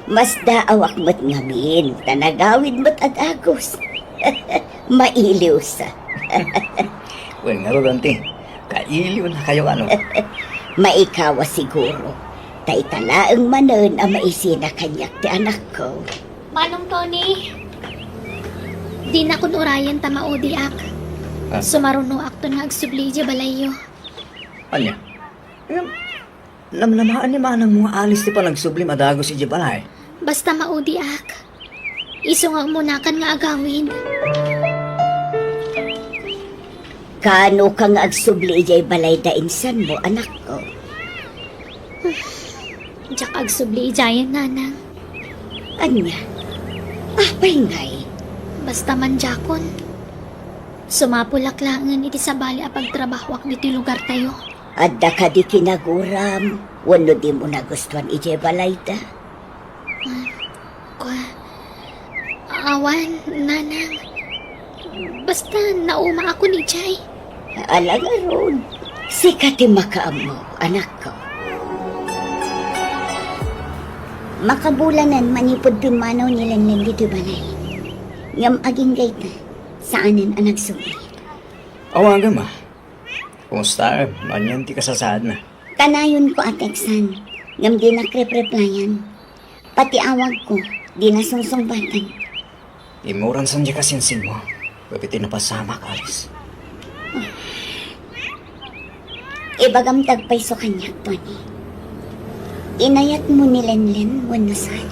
Masdaawak met ngamin, ta nagawid met a dagus. Mailiwsa. Wen ngarud, Auntie, kailiwnakayo, ano? Maikawa siguro, ta ita laeng manen a maisina kaniak ti anakko. Manong Tony, dinakon urayen ta maudiak. Ah. Sumarunoakton nga agsubli idiay balayyo. Ania? Ngem, namnamaen ni manangmo nga Alice ti panagsublim a dagus idiay balay. Basta maudiak. Isu nga umunakan nga agawid. Kaano ka nga agsubli idiay balay da insanmo, anakko? Diak agsubli idiayen, nanang. Ania? Apay ngay? Basta man diakon. Sumapulak laengen iti sabali a pagtrabahoak ditoy lugartayo. Adda kadi kinaguram wenno dimo nagustuan idiay balayda? Ah, kua-, awan, nanang. Basta naumaakon idiay. Ala ngarud, sika ti makaammo, anakko. Makabulanen manipud pimmanaw ni Lenlen ditoy balay. Ngem agingga ita, saanen a nagsubli. Awan gama. Kumusta? Anian ti kasasaadna? Kanayonko a teksan, ngem dinak repreplayan. Pati awagko, dina sungsungbatan. Immuran san diay kasinsinmo, gapu iti napasamak, Alice. Ibagam ti agpayso kaniak, Tony. Inayatmo ni Lenlen wenno saan?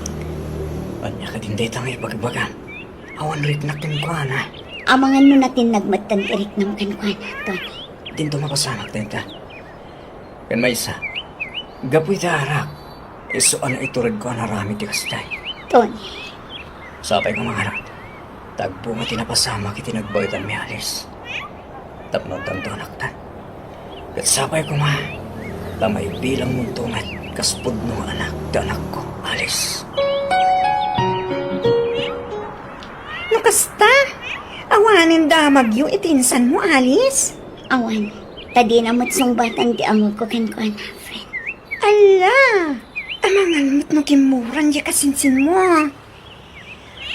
Ania kadin dayta nga ibagbagam? Awan riknak kenkuana. Amangan no natinnag metten ti riknam kenkuana, Tony. Dinto mapasamak dayta. Ken maysa, gapu iti arak, isu a naituredko a naaramid ti kasta. Tony. Sapay koma ngarud, ta agbunga ti napasamak iti nagbaetanmi, Alice. Tapno addanto anaktan. Ket sapay koma, ta maibilangmonto met kas pudno nga anak ti anakko, Alice. No kasta, awanen damagyo iti insanmo, Alice? Awan, ta dina met sungbatan ti ammoyo kenkuana, friend. Ala, amangan met no kimmuran diay kasinsinmo.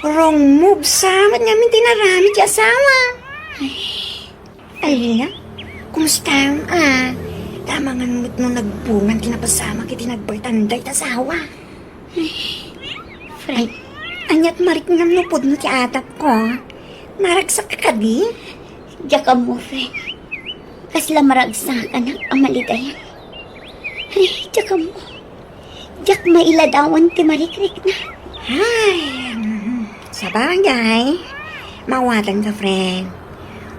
Wrong move sa met ngamin ti inaramid ti asawa. Ala, kumusta, a? Ta amangan met no nagbungan ti napasamak iti nagbaetan dayta asawa. Friend. Ay, aniat mariknam no pudno ti atapko? Naragsak kadi? Diak ammo, friend. Kasla maragsakan a malidayan. Ay, diak ammo. Diak mailadawan ti marikrikna. Ay, mm, sabagay. Mawatanka, friend.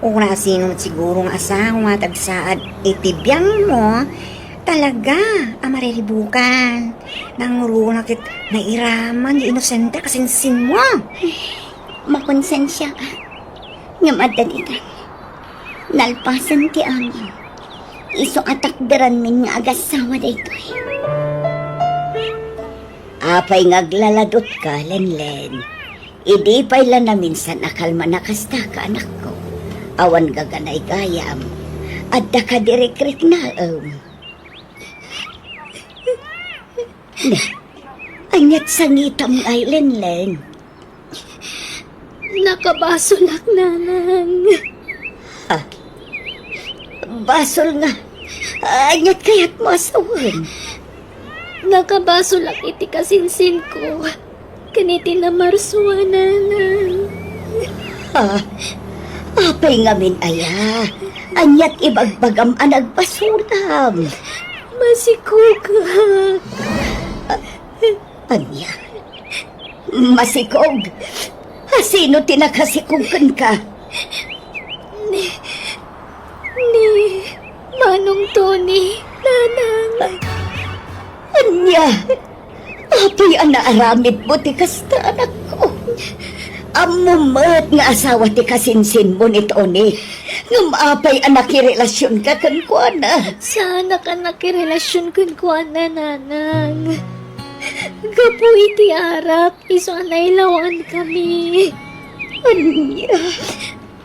Uray sino met siguro nga asawa ti agsaad iti biangmo, talaga a mariribukan. Nangruna ket nairaman ti inosente a kasinsinmo. Makonsensia, ngem adda ditan. Nalpasen ti amin. Isu a takderanmin nga agassawa daytoy. Apay nga aglaladutka, Lenlen? Idi pay la naminsan a kalman a kastaka, anakko. Awan gaganaygayam. Adda kadi rikriknaem? Na, aniat sangitam ngay, Lenlen? Nakabasolak, nanang. Ha? Basol nga? Aniat kayatmo a sawen? Nakabasolak iti kasinsinko ken iti namarsua, nanang. Ha? Apay ngamin aya? Aniat ibagbagam a nagbasolam? Masikogak. Ania? Masikog? A sino ti nakasikog kenka? Ni, ni Manong Tony, nanang. Ania? Apay a naaramidmo ti kasta, anakko? Ammom met nga asawa ti kasinsinmo ni Tony. Ngem apay a nakirelasionka kenkuana? Saanak a nakirelasion kenkuana, nanang. Gapu iti arak, isu a nailawankami. Ania?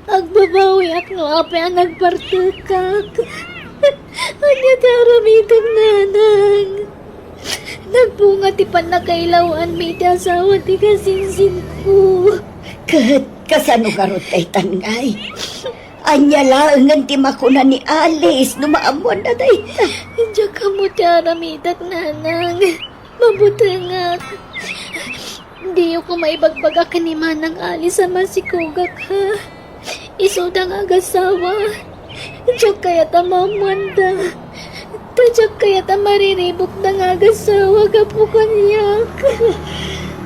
Agbabawiak no apay a nagpartekak. Ania ti aramidek, nanang? Nagbunga ti pannakailawanmi iti asawa ti kasinsinko. Ket kasano garud daytan ngay? Ania laengen ti makuna ni Alice no maammoanna dayta? Diak ammo ti aramidek, nanang. Mabutengak. Diyo koma ibagbaga ken ni Manang Alice a masikogak, ha? Isuda nga agasawa. Diak kayat a maammoanda. Ta diak kayat a mariribukda nga agasawa gapu kaniak.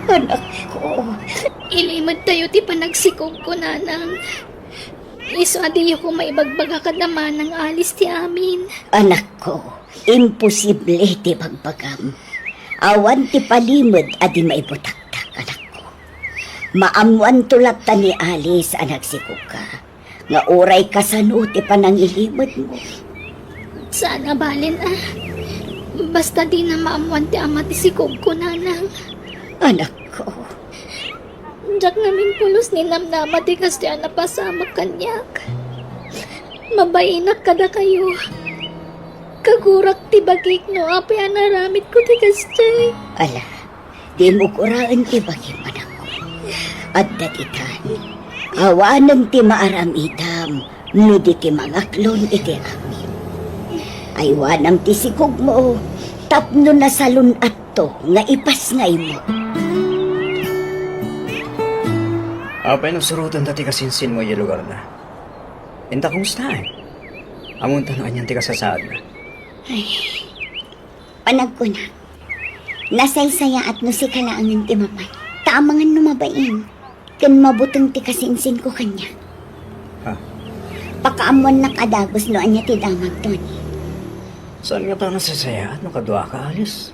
Anakko. Ilimedtayo ti panagsikogko, nanang. Isu a diyo koma ibagbaga kad Manang Alice ti amin. Anakko, imposible ti bagbagam. Awan ti palimed a di maibutaktak, anakko. Maammoanto latta ni Alice a nagsikogka, nga uray kasano ti panangilimedmo. Saan a balen a. Basta dina maammoan ti ama ti sikogko, nanang. Anakko. Diak ngamin pulos ninamnama ti kasdiay a napasamak kaniak. Mabainak kadakayo. Kagurak ti bagik no apay a naaramidko ti kasdiay. Ala, dimo guraen ti bagim, anakko. Adda ditan. Awanen ti maaramidam no di ti mangaklon iti amin. Aywanam ti sikogmo tapno nasalun-atto nga ipasngaymo. Apay no surotenta ti kasinsinmo idiay lugarna? Inta, kumustaen? Ammonta no anian ti kasasaadna? Ay, panagkunak, nasaysayaat no sika laengen ti mapan. Ta amangan no mabain ken mabuteng ti kasinsinko kaniak. Ha? Pakaammoannak a dagus no ania ti damag, Tony. Saan ngata a nasaysayaat no kaduaka, Alice?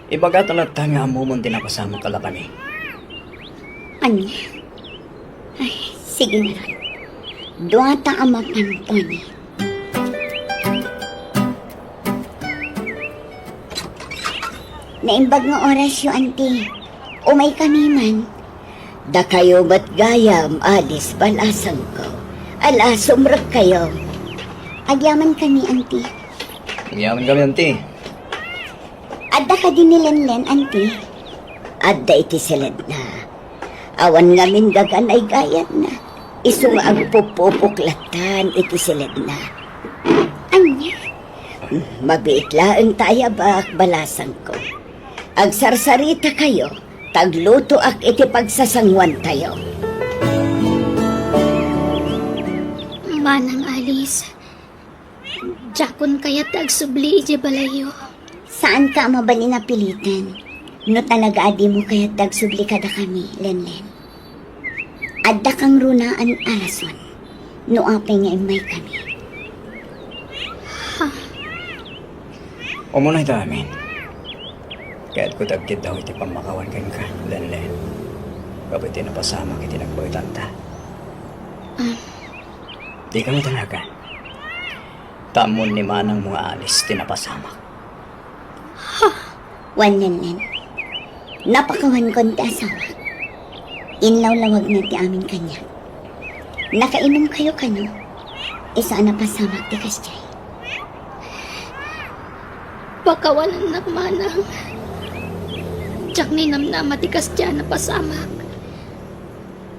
Ibagata latta nga ammomon ti napasamak kadakami. Ania? Ay, sige ngarud. Duata a mapan, Tony. Naimbag nga orasyo, Auntie. Umaykami man. Dakayo met gayam, Alice, balasangko. Ala, sumrekkayo. Agyamankami, Auntie. Agyamankami, Auntie. Adda kadi ni Lenlen, Auntie? Adda iti siledna. Awan ngamin gaganay gayamna. Isu nga agpupupok lattan iti siledna. Ania? Mabiit laeng ta ayabak, balasangko. Agsarsaritakayo, ta aglutoak iti pagsasanguantayo. Manang Alice, diakon kayat ti agsubli idiay balayyo. Saanka a mabalin a pilitan no talaga a dimo kayat ti agsubli kadakami, Lenlen. Adda kangrunaan a rason no apay nga immaykami. Ha? Umunay ta amin. Kayatko ti agkiddaw iti pammakawan kenka, Lenlen. Gapu iti napasamak iti nagbaetanta. Ah. Dika madanagan. Ta ammon ni manangmo nga Alice ti napasamak. Ha? Wen, Lenlen. Napakawankon ti asawak. Inlawlawagna ti amin kaniak. Nakainumkayo kano? Isu a napasamak ti kasdiay. Pakawanennak, manang. Diak ninamnama ti kasdiay a napasamak.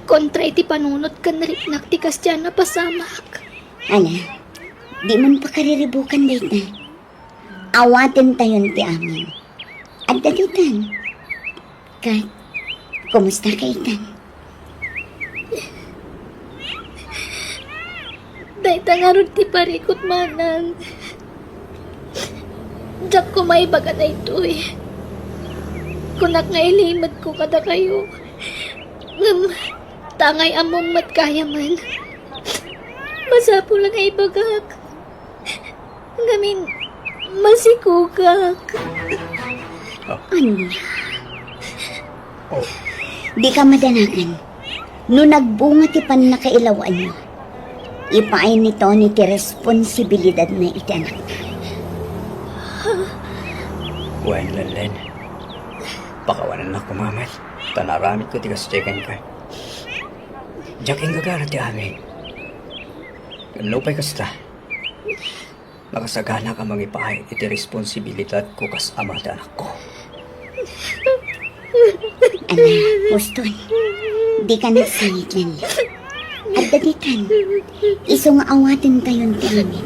Kontra iti panunot ken riknak ti kasdiay a napasamak. Ala, dimon pakariribukan dayta. Awatentayon ti amin. Adda ditan. Ket, kumusta ka itan? Dayta ngarud ti parikut, manang. Diak koma ibaga daytoy. Kunak nga ilimedko kadakayo. Ngem, tangay ammom met gayamen. Masapul a naibagak. Ngamin, masikogak. Oh. Ania? Oh. Dika madanagan. No nagbunga ti pannakailawanyo, ipaay ni Tony ti responsibilidadna iti anakna. Wen, Lenlen. Pakawanennak koma met, ta naaramidko ti kasdiay kenka. Diak inggagara ti amin. Ngem nupay kasta, makasaganak a mangipaay iti responsibilidadko kas ama ti anakko. Ala, Boston, dika nagsangit, Lenlen. Adda ditan. Isu nga awatentayon ti amin.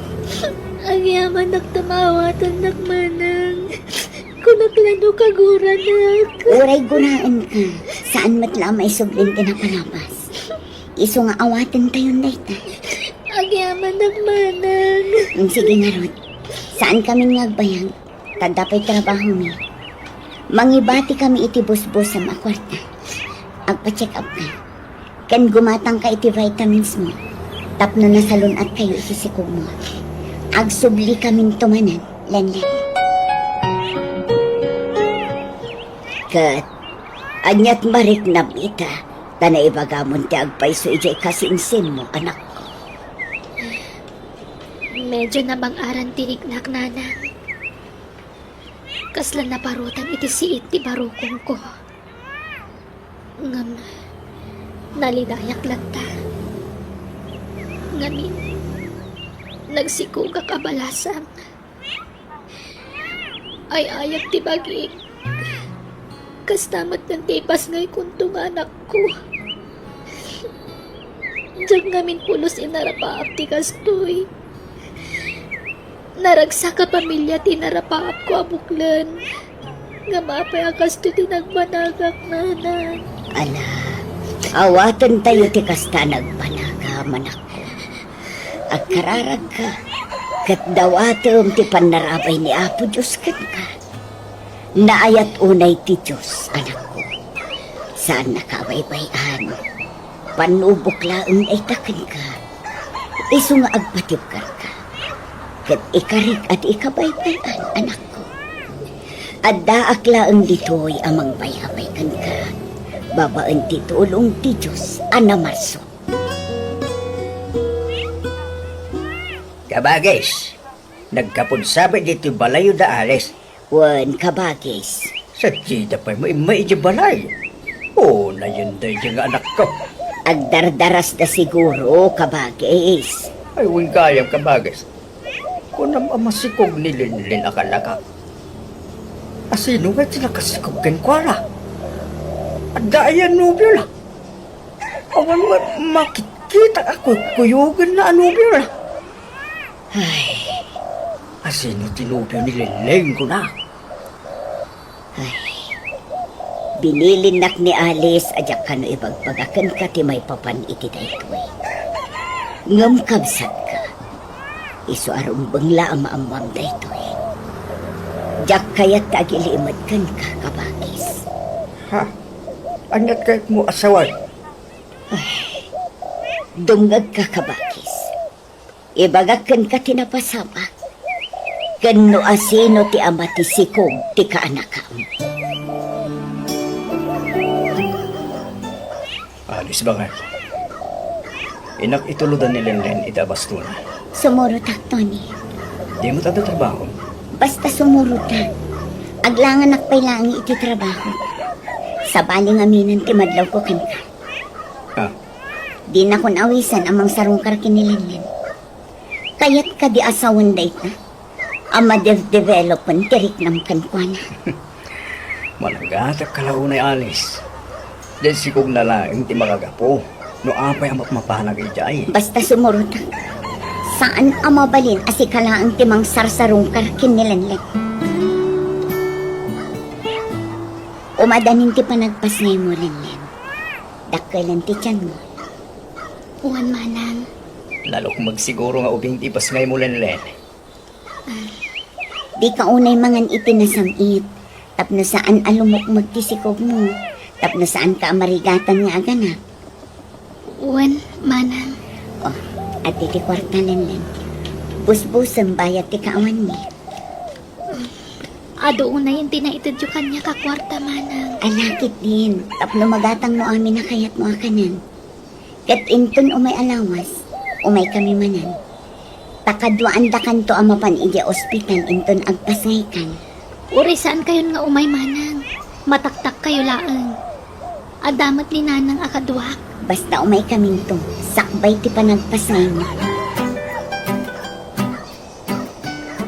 Agyamanak ta maawatennak, manang. Kunak la no kaguranak. Uray guraenka, saan met la a maisublin ti napalabas. Isu nga awatentayon dayta. Agyamanak, manang. Mm, sige ngarud. Saankamin nga agbayag, ta adda pay trabahomi. Mangibatikami iti busbusem a kuarta. Agpa-check up ka. Ken gumatangka iti vitamins mo. Tapno nasalun-atkayo iti sikogmo. Agsublikaminto manen, Lenlen. Ket aniat mariknam ita, ta naibagamon ti agpayso idiay kasinsinmo, anakko. Medyo nabang-aran ti riknak, nanang. Kasla naparutan iti siit ti barukongko. Ngem, nalidayak latta. Ngamin, nagsikogak a balasang. Ay-ayat ti bagik. Kasta met ti ipasngaykonto nga anakko. Diak ngamin pulos inarapaap ti kastoy. Naragsak a pamilia ti inarapaapko a buklen. Ngem apay a kastoy ti nagbanagak, nanang? Ala, awatentayo ti kasta a nagbanagam, anakko. Agkararagka, ket dawatem ti pannarabay ni Apo Dios kenka. Naayat unay ti Dios, anakko. Saannaka a baybay-an. Pannubok laeng dayta kenka. Isu nga agpatibkerka. Ket ikarik a di ikabaybay-an, anakko. Addaak laeng ditoy a mangbayabay kenka, babaen ti tulong ti Dios a namarsua. Kabagis, nagkapudsabi ditoy balayyo da Alice. Wen, kabagis. Sadiay da pay maimmay idiay balay. Unayen daydiay nga anakko. Agdardarasda siguro, kabagis. Ay, wen gayam, kabagis. Kunam a masikog ni Linlin a kanaka. Asino ngay ti nakasikog kenkuana? Adda aya nobiona? Awan met makitkitak a kuykuyogenna a nobiona. Ay. Asino ti nobio ni Linlin, kuna? Ay. Binilinnak ni Alice a diak kano ibagbaga kenka ti maipapan iti daytoy. Ngem kabsatka, isu a rumbeng la a maammoam daytoy. Diak kayat ti agilimed kenka, kabagis. Ha? Aniat kayatmo a sawen? Ay, dumngegka, kabagis. Ibagak kenka ti napasamak, ken no asino ti ama ti sikog ti kaanakam. Alice, bangay. Innak ituludan ni Lenlen iti abastona. Sumurotak, Tony. Di met adda trabaho? Basta sumurotak. Aglanganak pay laeng iti trabaho. Sabali ngamin ti madlawko kenka. Ah. Dinakon awisan a mangsarungkar ken ni Lenlen. Kayat kadi a sawen dayta a madevdevelopen ti riknam kenkuana? Mananggatak ka la unay, Alice. Diay sikogna laeng ti makagapu no apay a mapmapanak idiay. Basta sumurotak. Saan a mabalin a sika laeng ti mangsarsarungkar ken ni Lenlen. Umadanin ti panagpasngaymo, Lenlen. Dakkelen ti tianmo. Wen, manang. Nalukmeg siguro nga ubing ti ipasngaymo, Lenlen. Dika unay mangan iti nasam-it, tapno saan a lumukmeg ti sikogmo, tapno saanka a marigatan nga aganak. Wen, manang. O, adda ti kuarta, Lenlen. Busbusem bayad ti kaawanmi. Adu unayen ti naitedyo kaniak a kuarta, manang. Ala ketdin, tapno magatangmo amin a kayatmo a kanen. Ket inton umay a lawas, umaykami manen. Ta kaduaandakanto a mapan idiay ospital inton agpasngaykan. Uray saankayon nga umay, manang. Mataktakkayo laeng. Adda met ni nanang a kaduak. Basta umaykaminto, sakbay ti panagpasngaymo.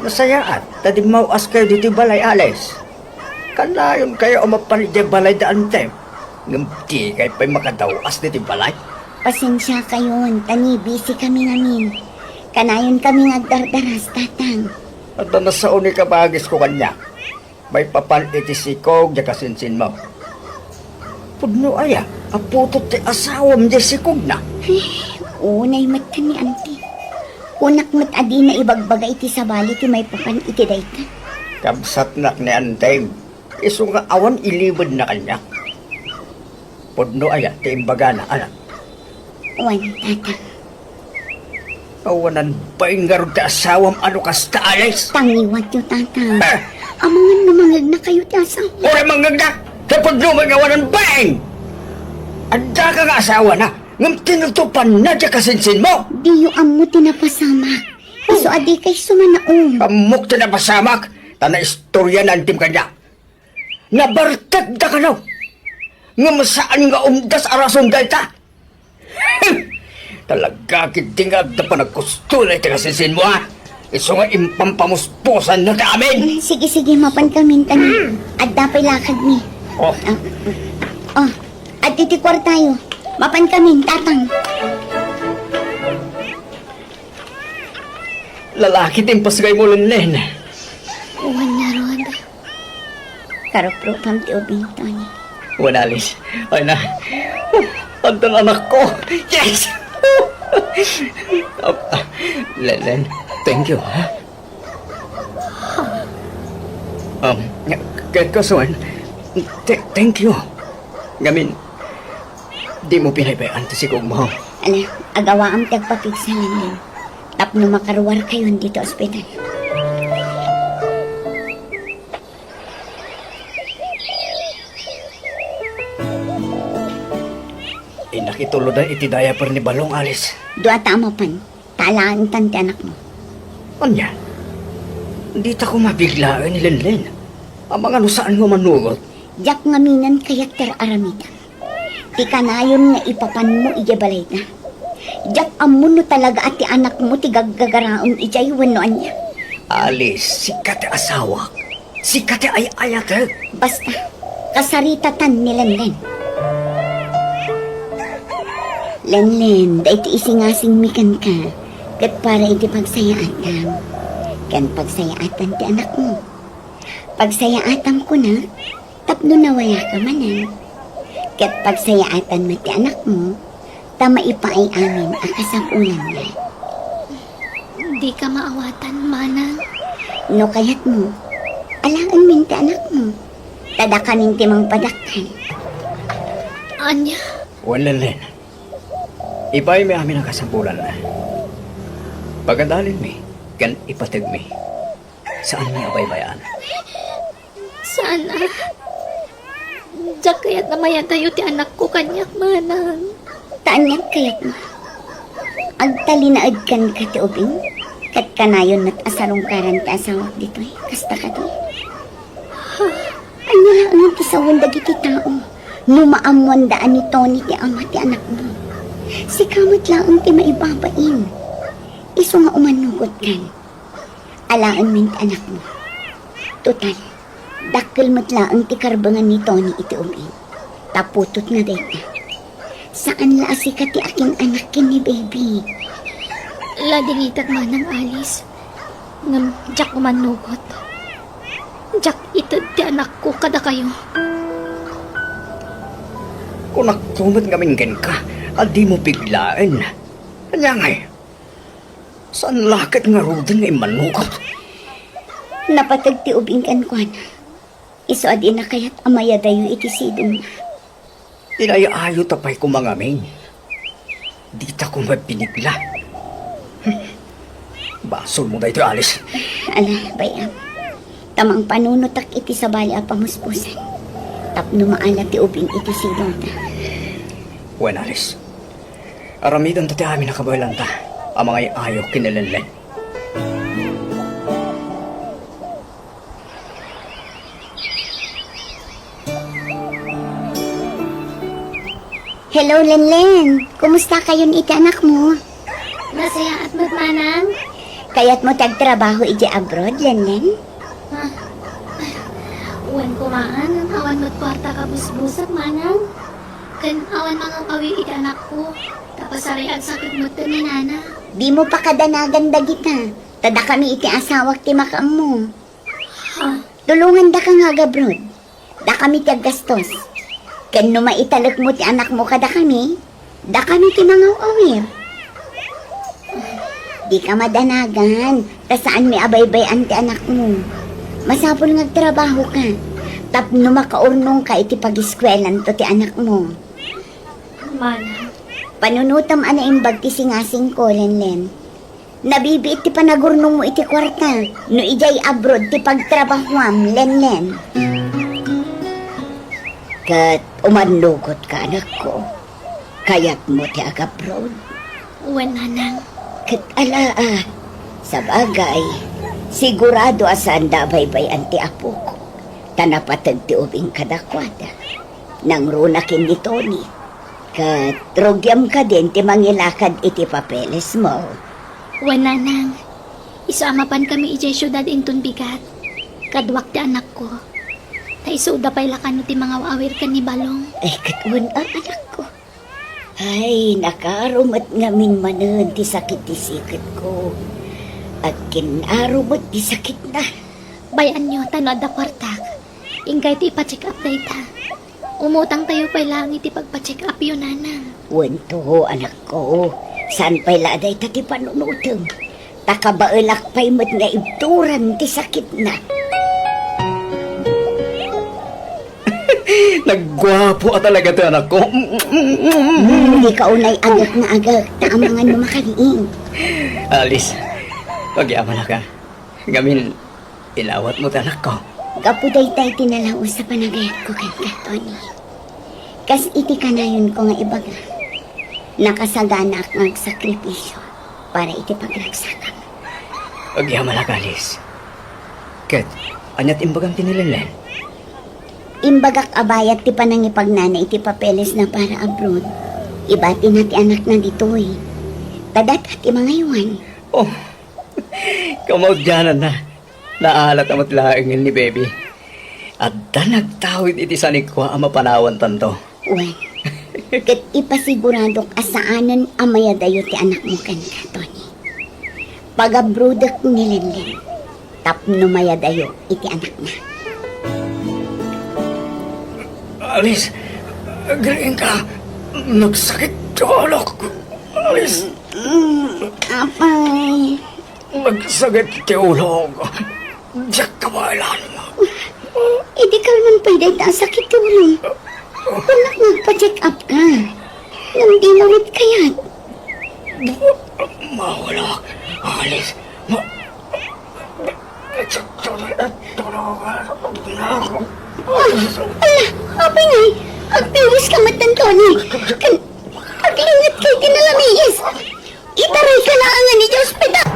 Nasayaat ta dimmaw-askayo ditoy balay, Alice. Kanayonkayo a mapan idiay balay da Antem, ngem dikay pay makadaw-as ditoy balay? Pasensiakayon, ta ni-busy kami ngamin. Kanayonkami nga agdardaras, Tatang. Adda nasao ni kabagisko kaniak. Maipapan iti sikog diay kasinsinmo. Pudno aya a putot ti asawam diay sikogna? Ay, unay met ken ni Auntie. Kunak met a dina ibagbaga iti sabali ti maipapan iti dayta. Kabsatnak ni Antem, isu nga awan ilibedna kaniak. Pudno aya ti imbagana, anak? Wen, Tata. Awanan pay ngarud ti asawam a no kasta, Alice? Tangiwatyo, Tata. Ah! Amangan no mangegnakayo ti asawam. Uray mangngegnak! Ti pudno met nga awanen bain! Addaka nga asawana, ngem tinutopanna ti kasinsinmo! Diyo ammo ti napasamak. Isu a dikay sumanaom. Ammok ti napasamak, ta naistorya na intim kaniak. Nabartekda kano. Ngem saan nga umdas a rason dayta. Talaga ketdi nga adda panagkustola iti kasinsinmo, a? Isu nga impampamuspusanna ti amin. Mm, sige, sige, mapankamin, ta adda pay lakadmi. Oh. Ah, oh, adda ti kuartayo. Mapankamin, tatang. Lalaki ti impasgaymo, Lenlen. Wen ngarud. Karuprupam ti ubing, Tony. Wen, Alice. Ay na. Oh, addan anakko. Yes! Ah, ah, Lenlen, thank you, ha? Um, k-, k-, kasuan, th-, thank you. Ngamin, dimo pinaybay-an ti sigugmo. Ala, agawaam ti agpapigsa, Lenlen. Tapno makaruarkayon ditoy ospital. Innak itulodan iti diaper ni Balong, Alice. Dua ta a mapan, ta alaentan ti anakmo. Ania? Dita koma biglaen ni Lenlen. Amangan no saan nga manugot. Diak ngamin kayat ti ar-aramidem. Ti kanayon nga ipapanmo idiay balayda. Diak ammo no talaga a ti anakmo ti gaggagaraem idiay wenno ania. Alice, sika ti asawak. Sika ti ay-ayatek. Basta, kasaritatan ni Lenlen. Lenlen, daytoy isingasingmi kenka, ket para iti pagsayaatam. Ken pagsayaatan ti anakmo. Pagsayaatam kunak, tapno nawayaka manen. Ket pagsayaatam met ti anakmo, ta maipaay amin a kasapulanna. Dika maawatan, manang. No kayatmo, alaenmin ti anakmo. Ta dakamin ti mangpadakkel. Ania? Wen, Lenlen. Ipaaymi amin a kasapulanna. Pagadalinmi ken ipategmi. Saanmi a baybay-an. Saan a? Diak kayat a mayadayo ti anakko kaniak, manang. Ta aniak kayatmo? Agtalinaed kenka ti ubing, ket kanayon met a sarungkaran ti asawak ditoy. Kasta kadi? Ania laeng ti sawen dagiti tao no maammoanda a ni Tony ti ama ti anakmo? Sika met laeng ti maibabain. Isu nga umannugotkan. Alaenmin ti anakmo. Total, dakkel met laeng ti karbengan ni Tony iti ubing. Ta putotna dayta. Saan la a sika ti akin-anak ken ni baby. Ladingitak manang, Alice. Ngem diak umannugot. Diak ited ti anakko kadakayo. Kunakto met ngamin kenka a dimo biglaen. Ania ngay? Saan la ket ngaruden nga immannugot? Napateg ti ubing kenkuana. Isu a dina kayat a mayadayo iti sidongna. Inay-ayo ta pay koma ngamin. Dita koma binigla. Basolmo daytoy, Alice. Ala, bay-am. Ta mangpanunotak iti sabali a pamuspusan. Tapno maala ti ubing iti sidongta. Wen, Alice. Aramidenta ti amin a kabaelanta a mangay-ayo ken ni Lenlen. Hello, Lenlen. Kumusta kayon iti anakmo? Nasayaat met, manang. Kayatmo ti agtrabaho idiay abroad, Lenlen? Ah, wen komaan, awan met kuarta kabusbusek, manang. Ken awan mangaw-awir iti anakko, ta pasaray agsakit met ni nana. Dimo pakadanagan dagita, ta dakami iti asawak ti makaammo. Ha? Tulongandaka nga agabroad. Dakami ti aggastos. Ken no maitalekmo ti anakmo kadakami, dakami ti mangaw-awir. Dika madanagan, ta saanmi a baybay-an ti anakmo. Masapul nga agtrabahoka, tapno makaurnongka iti pagiskuelanto ti anakmo. Mana. Panunotam a naimbag ti singasingko, Lenlen. Nabibiit ti panagurnongmo iti kuarta no idiay abroad ti pagtrabahoam, Lenlen. Ket umannugot ka, anakko. Kayatmo ti agabroad? Wen, nanang. Ket ala, a, sabagay, sigurado a saanda a baybay-an ti apok, ta napateg ti ubing kadakuada. Nangruna ken ni Tony. Ket rugiam kadin ti mangilakad iti papelesmo. Wen, nanang. Isu a mapankami idiay siudad inton bigat. Kaduak ti anakko. Ta isuda pay la kano ti mangaw-awir ken ni Balong. Ay, ket wen a, anakko. Ay, nakaaro met ngamin manen ti sakit ti siketko. Agkin-aro met ti sakitna. Bay-anyo, ta no adda kuartak, inkayto ipa-check up dayta. Umutangtayo pay laeng iti pagpa-check upyo, nanang. Wen to, anakko. Saan pay la a dayta ti panunotem? Ta kabaelak pay met nga ibturan ti sakitna. Nagguapo a talaga ti anakko. Hmm, dika unay agek nga agek, ta amangan no makariing. Alice, agyamanak a. Ngamin, inawatmo ti anakko. Gapu dayta ti nalaus a panagayatko kenka, Tony. Kas iti kanayonko nga ibaga, nakasaganaak nga agsakripisio para iti pagragsakam. Agyamanak, Alice. Ket, ania ti imbagam ken ni Lenlen? Imbagak a bayat ti panangipagnana iti papelesna para abroad, ibatina ti anakna ditoy. Ta data ti mangaywan. Oh, kamaudiananna. Naalata met laengen ni Baby. Adda nagtawid iti sanikua a mapanawantanto. Wen, ket ipasiguradok a saanen a mayadayo ti anakmo kenka, Tony. Pagabrodek ni Lenlen tapno mayadayo iti anakna. Alice, agriingka. Nagsakit ti ulok. Alice. Mm, apay. Nagsakit ti ulok. Diak kabaelan. Idi kalman pay dayta a sakit ti ulom. Kunak nga agpa-check up ka. Ngem dimo met kayat. Mawala, Alice. Ma-, Ala, apay ngay, agpiwis ka met, Tony. Ken, aglinget ka iti nalamiis. Itarayka laengen iti ospital.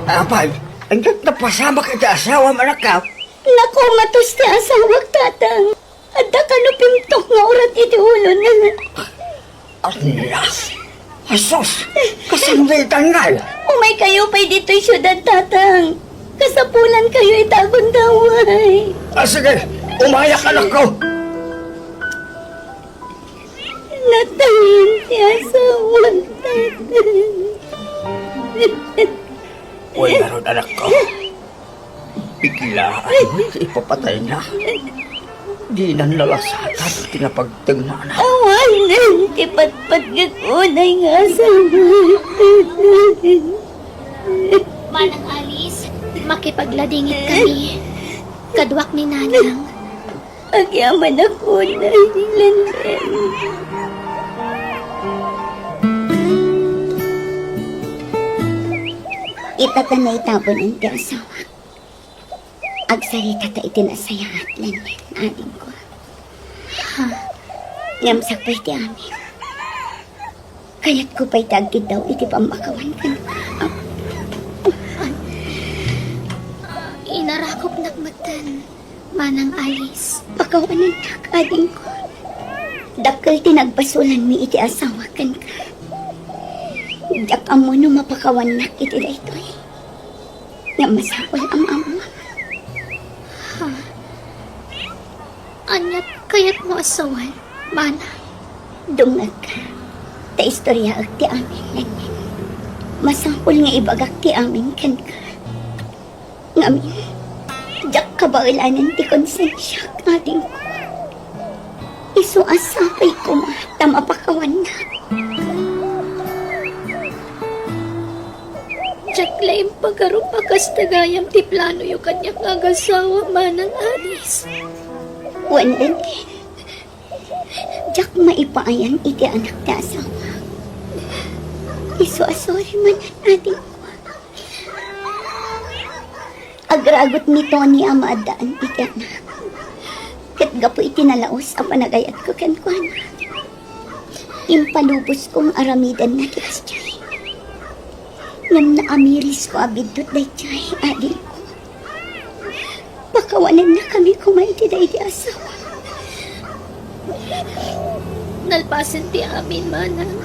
Apay, inton napasamak iti asawam, anakko? Nakomatos ti asawak, Tatang. Adda kano pintok nga urat iti ulona. Ala! Asus! Kasano dayta ngay? Umaykayo pay ditoy siudad, Tatang. Kasapulankayo ita a gundaway. Ah, sige, umayak, anakko. Natayen ti asawak, Tatang. Wen ngarud, anakko. Biglaan met ti ipapatayna. Dinan nalasatan ti napagtengna. Awanen ti patpatgek unay nga asawa. Manang Alice, makipagladingit kami. Kaduak ni Nanang. Agyamanak unay, Lenden. Ita ta naitabunen ti asawak. Agsarita ta iti nasayaat, Lenden, adingko. Ha? Ngem sakbay ti amin, kayatko pay ti agkiddaw iti pammakawan kenka. Inarakopnak metten, Manang Alice. Pakawanennak, adingko. Dakkel ti nagbasolanmi iti asawak kenka. Diak ammo no mapakawannak iti daytoy. Ngem masapul a maammoam. Ha? Ania ti kayatmo a sawen, Manang? Dumngegka. Ta istoryaek ti amin, Nenneng. Masapul nga ibagak ti amin kenka. Ngamin, diak kabaelanen ti konsensiak, adingko. Isu a sapay koma ta mapakawannak. Diak la impagarup a kasta gayam ti planoyo kaniak nga agasawa, Manang Alice. Wen, Lenden, diak maipaayan iti anak ti asawa. Isu a sorry manen, adingko. Agragut ni Tony a maaddaan iti anak. Ket gapu iti nalaus a panagayatko kenkuana, impalubosko nga aramidenna ti kasdiay. Ngem naamirisko a biddut daydiay, adingko. Pakawanennakami koma iti daydi asawa. Nalpasen ti amin, manang.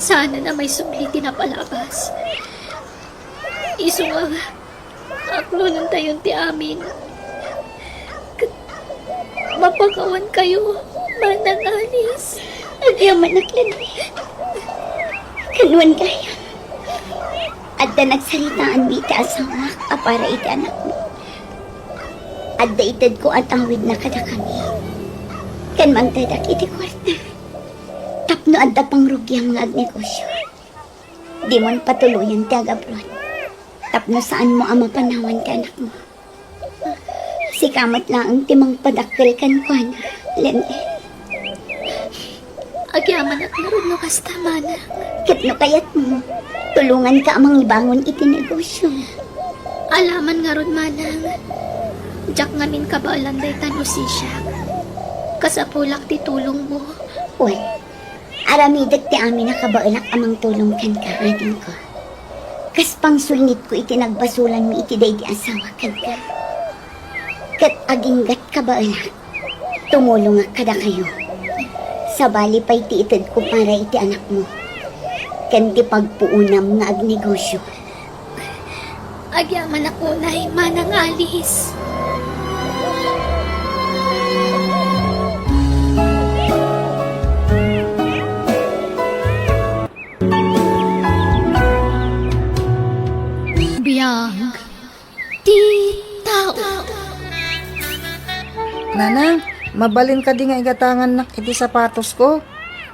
Saanen a maisubli ti napalabas. Isu nga, aklonentayon ti amin. Ket mapakawankayo, Manang Alice. Agyamanak, Lynette. Kanuan gayam. Adda nagsaritaanmi iti asawak a para iti anakmo. Adda itedko a tawidna kadakami. Ken mangtedak iti kuarta. Tapno adda pangrugiam nga agnegosio. Dimon patuloyen ti agabroad. Tapno saanmo a mapanawan ti anakmo. Sika met laeng ti mangpadakkel kenkuana, Lynette. Agyamanak ngarud no kasta, manang. Ket no kayatmo, tulonganka a mangibangon iti negosio. Alaman ngarud, manang. Diak ngamin kabaelan dayta no sisiak. Kasapulak ti tulongmo. Wen, aramidek ti amin a kabaelak a mangtulong kenka, adingko. Kas pangsulngitko iti nagbasolanmi iti daydi asawa kenka. Ket aginggat kabaelak, tumulongak kadakayo. Sabali pay ti itedko para iti anakmo ken ti pagpuonam nga agnegosio. Agyamanak unay, Manang Alice. Biag ti tao. Nanang, mabalin kadi nga igatangannak iti sapatosko?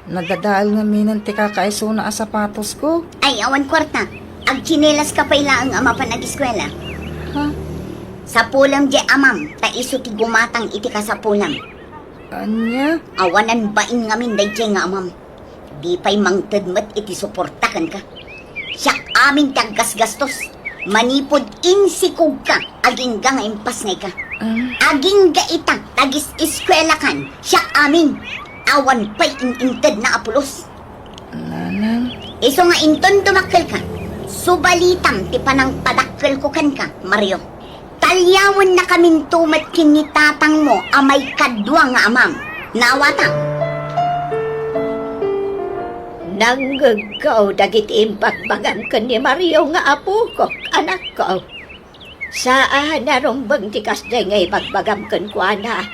Nadadael ngaminen ti kakaisuna a sapatosko. Ay, awan kuarta. Agtsinelas ka pay laeng a mapan agiskuela. Ha? Sapulem diay amam, ta isu ti gumatang iti kasapulam. Ania? Awanan bain ngamin daydiay nga amam. Di pay mangted met iti suporta kenka. Siak amin ti aggasgastos. Manipud insikogka, agingga nga impasngayka. Ah. Agingga ita, tagis-eskuelakan, siak amin. Awan pay in-intedna a pulos. Nanang. Isu nga inton dumakkelka, subalitam ti panangpadakkelko kenka, Mario. Taliawennakaminto met ken ni tatangmo a maikadua nga amam. Naawatam? Nangngegko dagiti impagbagam ken ni Mario nga apokok, anakko. Saan a rumbeng ti kasdiay nga ibagbagam kenkuana.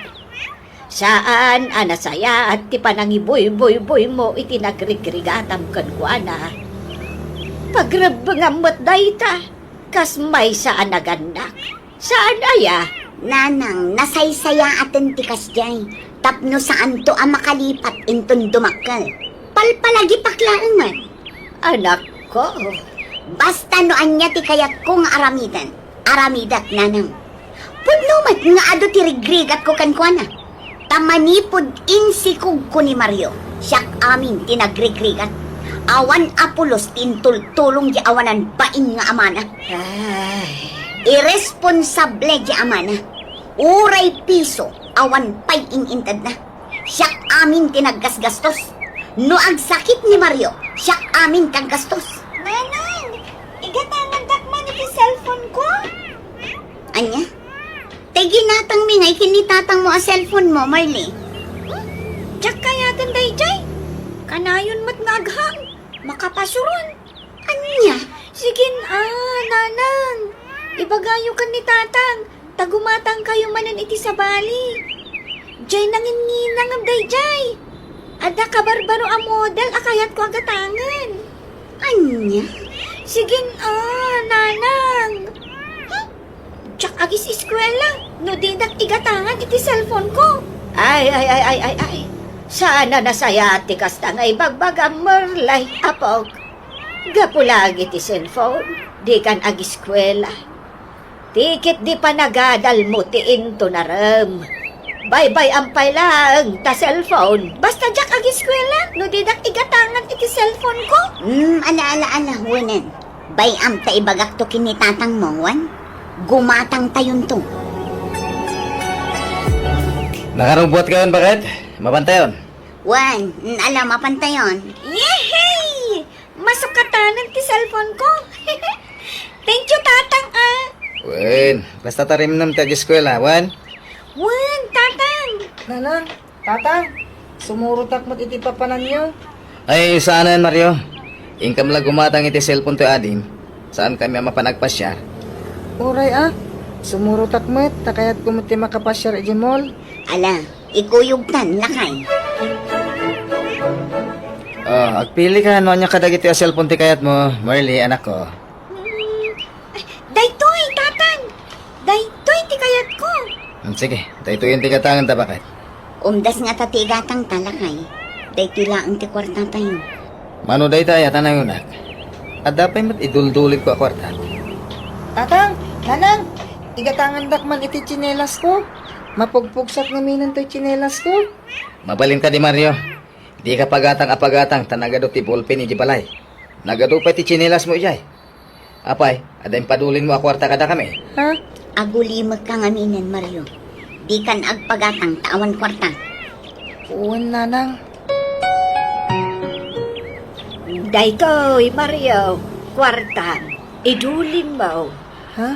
Saan a nasayaat ti panangibuybuybuymo iti nagrigrigatam kenkuana. Pagrebbengam met dayta, kas maysa a nagannak. Saan aya? Nanang, nasaysayaaten ti kasdiay, tapno saanto a makalipat inton dumakkel. Palpalagipak laeng met. Anakko. Basta no ania ti kayatko nga aramiden, aramidek, nanang. Pudno met nga adu ti rigrigatko kenkuana. Ta manipud insikogko ni Mario, siak amin ti nagrigrigat. Awan a pulos ti intultulong di awanan bain nga amana. Ay. Iresponsable di amana. Uray piso, awan pay in-intedna. Siak amin ti naggasgastos. No agsakit ni Mario, siak amin ti aggastos. Manang, igatangandak man iti cellphone ko. Ania? Tay ginatangmi ngay ken ni tatangmo a cellphone mo, Marley? Hmm? Diak kayaten daydiay. Kanayon met nga aghang. Makapasuron. Ania? Sige, ah, nanang. Ibagayo ken ni tatang, ta gumatangkayo manen iti sabali. Diay nanginginangam daydiay. Adda kabarbaro a model a kayatko a gatangen. Ania? Sige, ah, nanang. Huh? Diak agis-eskuela no dinak igatangan iti cellphone ko. Ay, ay, ay, ay, ay, ay. Saan a nasayaat ti kasta nga ibagbagam, Merlay, apok. Gapu la iti cellphone, dikan agiskuela. Ti ket di panagadalmo ti intunarem. Baybay-am pay laeng ta cellphone. Basta diak agiskuela no dinak igatangan iti cellphone ko. Hmm, ala, ala, ala, wenen. Bay-am ta ibagakto ken ni tatangmo, wen? Gumatangtayonto. Nakarubbuat kayon, baket? Mapantayon? Wen, ala, mapantayon. Yehey! Masukatanen ti cellphone ko. Thank you, Tatang, ah. Wen, basta tarimnem ti ageskuela, wen? Wen, Tatang. Nanang, Tatang, sumurotak met iti papananyo. Ay, saanen, Mario. Inkam la gumatang iti cellphone ti adim. Saankami a mapan agpasiar. Uray a, sumurotak met, ta kayatko met ti makapasiar iti mall. Ala, ikuyogtan, lakay. Oh, agpili ka no ania kadagiti a cellphone ti kayatmo, Marley, anakko. Hmm, daytoy, Tatang! Daytoy ti kayatko! Hmm, sige, daytoyen ti gatangenta, baket. Umdas ngata ti igatangta, lakay. Daytoy laeng ti kuartatayo. Mano dayta aya ta nayonak? Adda pay met iduldulidko a kuarta. Tatang, Nanang, igatangandak man iti tsinelasko. Mapugpugsak ngamin toy tsinelasko. Mabalin kadi, Mario. Dika pagatang a pagatang ta nagadu ti ballpen idiay balay. Nagadu pay ti tsinelasmo idiay. Apay, adda impadulinmo a kuarta kadakami? Ha? Agulimekka ngaminen, Mario. Dikan agpagatang ta awan kuarta. Wen, Nanang. Daytoy, Mario, kuartam. Idulinmo. Ha?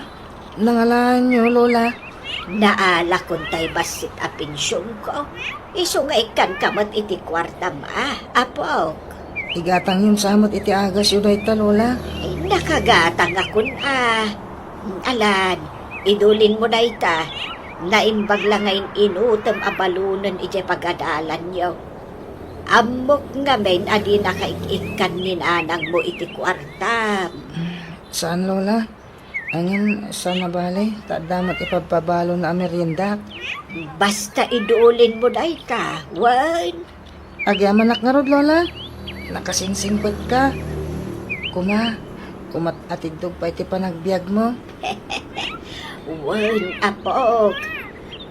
Nangalaanyo, Lola? Naalakon tay bassit a pensionko. Isu nga ikkanka met iti kuartam a, apok. Igatangyon sa met iti agasyo dayta, Lola. Ay, nakagatangakon a. Alan, idulinmo dayta. Naimbag la nga in-inutem a balunen idiay pagadalanyo. Ammok ngamin a dinaka ik-ikkan ni nanangmo iti kuartam. Saan, Lola? Ngem, saan a bale, ta adda met ipabpabalona a meriendak. Basta idulinmo dayta, wen. Agyamanak ngarud, Lola. Nakasingsingpetka. Kuma, kumat atiddog pay ti panagbiagmo. Wen, apok.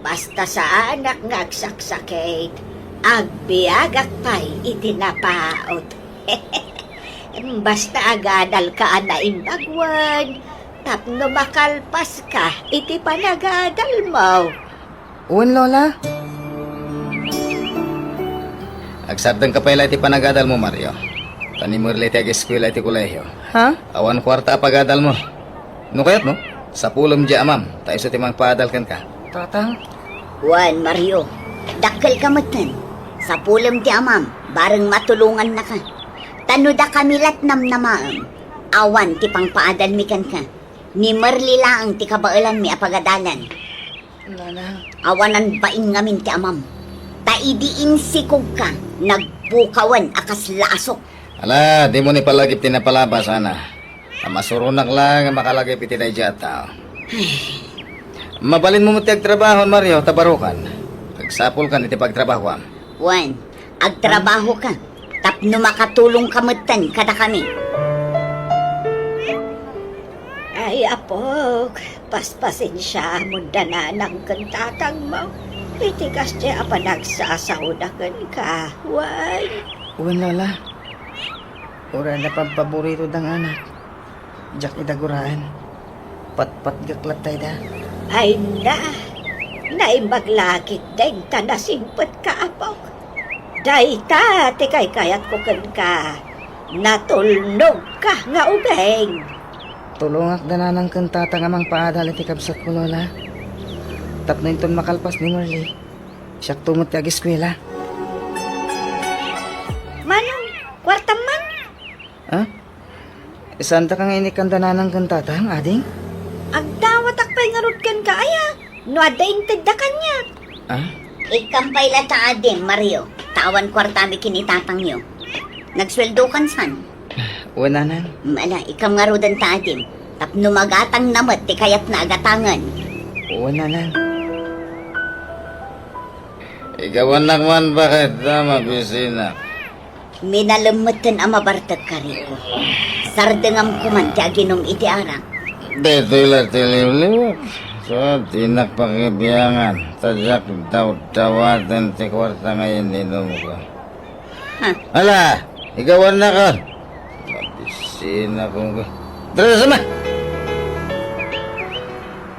Basta saanak nga agsaksakit, agbiagak pay iti napaut. Basta agadalka a naimbag wen, tapno makalpaska iti panagadalmo. Wen, Lola. Agsardengka pay la iti panagadalmo, Mario. Ta ni Merle ti ageskuela iti kolehio. Ha? Awan kuarta a pagadalmo. No kayatmo, sapulem diay amam, ta isu ti mangpaadal kenka. Tatang? Wen, Mario, dakkelka metten. Sapulem ti amam, bareng matulongannaka. Ta no dakami lat namnamaem, awan ti pangpaadalmi kenka. Ni Merly laeng ti kabaelanmi a pagadalan. Nanang. Awanan bain ngamin ti amam. Ta idi insikogka, nagbukawen a kasla asok. Ala, dimo ni palagip ti napalabas, Ana. Ta masuronak la nga makalagip iti daydi a tao. Mabalinmo met ti agtrabaho, Mario, ta barokan. Agsapulkan iti pagtrabahoam. Wen, agtrabahoka tapno makatulongka metten kadakami. Ay, apok, paspasensiamon da nanang ken tatangmo iti kasdiay a panagsasaoda kenka, wen? Wen, Lola. Uray adda pabpaborito dang anak. Diak ida guraen. Patpatgek latta ida. Ay na, naimbag la ketdin ta nasingpetka, apok. Dayta ti kaykayatko kenka. Natulnogka nga ubing. Tulongak da nanang ken tatang a mangpaadal iti kabsatko, Lola. Tapno inton makalpas ni Merly, siakto met ti ageskuela. Manong, kuartam man? Ha? Saandaka nga inikkan da nanang ken tatang, ading? Agdawatak pay ngarud kenka, aya, no adda intedda kaniak. Ha? Ikkam pay latta, adim, Mario, ta awan kuartami ken ni tatangyo. Nagsueldokan san? Wen, nanang. Ala, ikkam ngaruden ta, adim, tapno magatangna met ti kayatna a gatangen. Wen, nanang. Igawannak man, baket, ta mabisinak. Minalem metten a mabartek, Rico. Sardengam koman ti aginum iti arak. Daytoy la ti liwliwak. So, dinak pakibiangan. Ta diak dawdawaten ti kuarta nga in-inumko. Ha? Ala, igawannakon. Mabisinak. Tara, sama!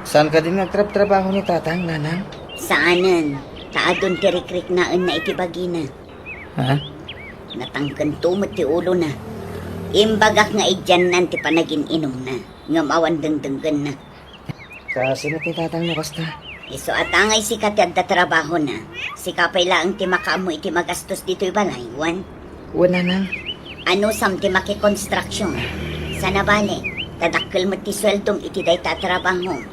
Saan kadin nga agtrabtrabaho ni tatang, nanang? Saanen. Ta adun ti rikriknaenna iti bagina. Ha? Natangkento met ti ulona. Imbagak nga idiannan ti panagin-inumna, ngem awan dengdenggenna. Kasino ti tatangmo kasta? Isu a tangay sika ti adda trabahona. Sika pay laeng ti makaammo iti magastos ditoy balay, wen? Wen, nanang. Anusam ti makikonstruction? Sana bale, ta dakkel met ti sueldom iti dayta a trabahom.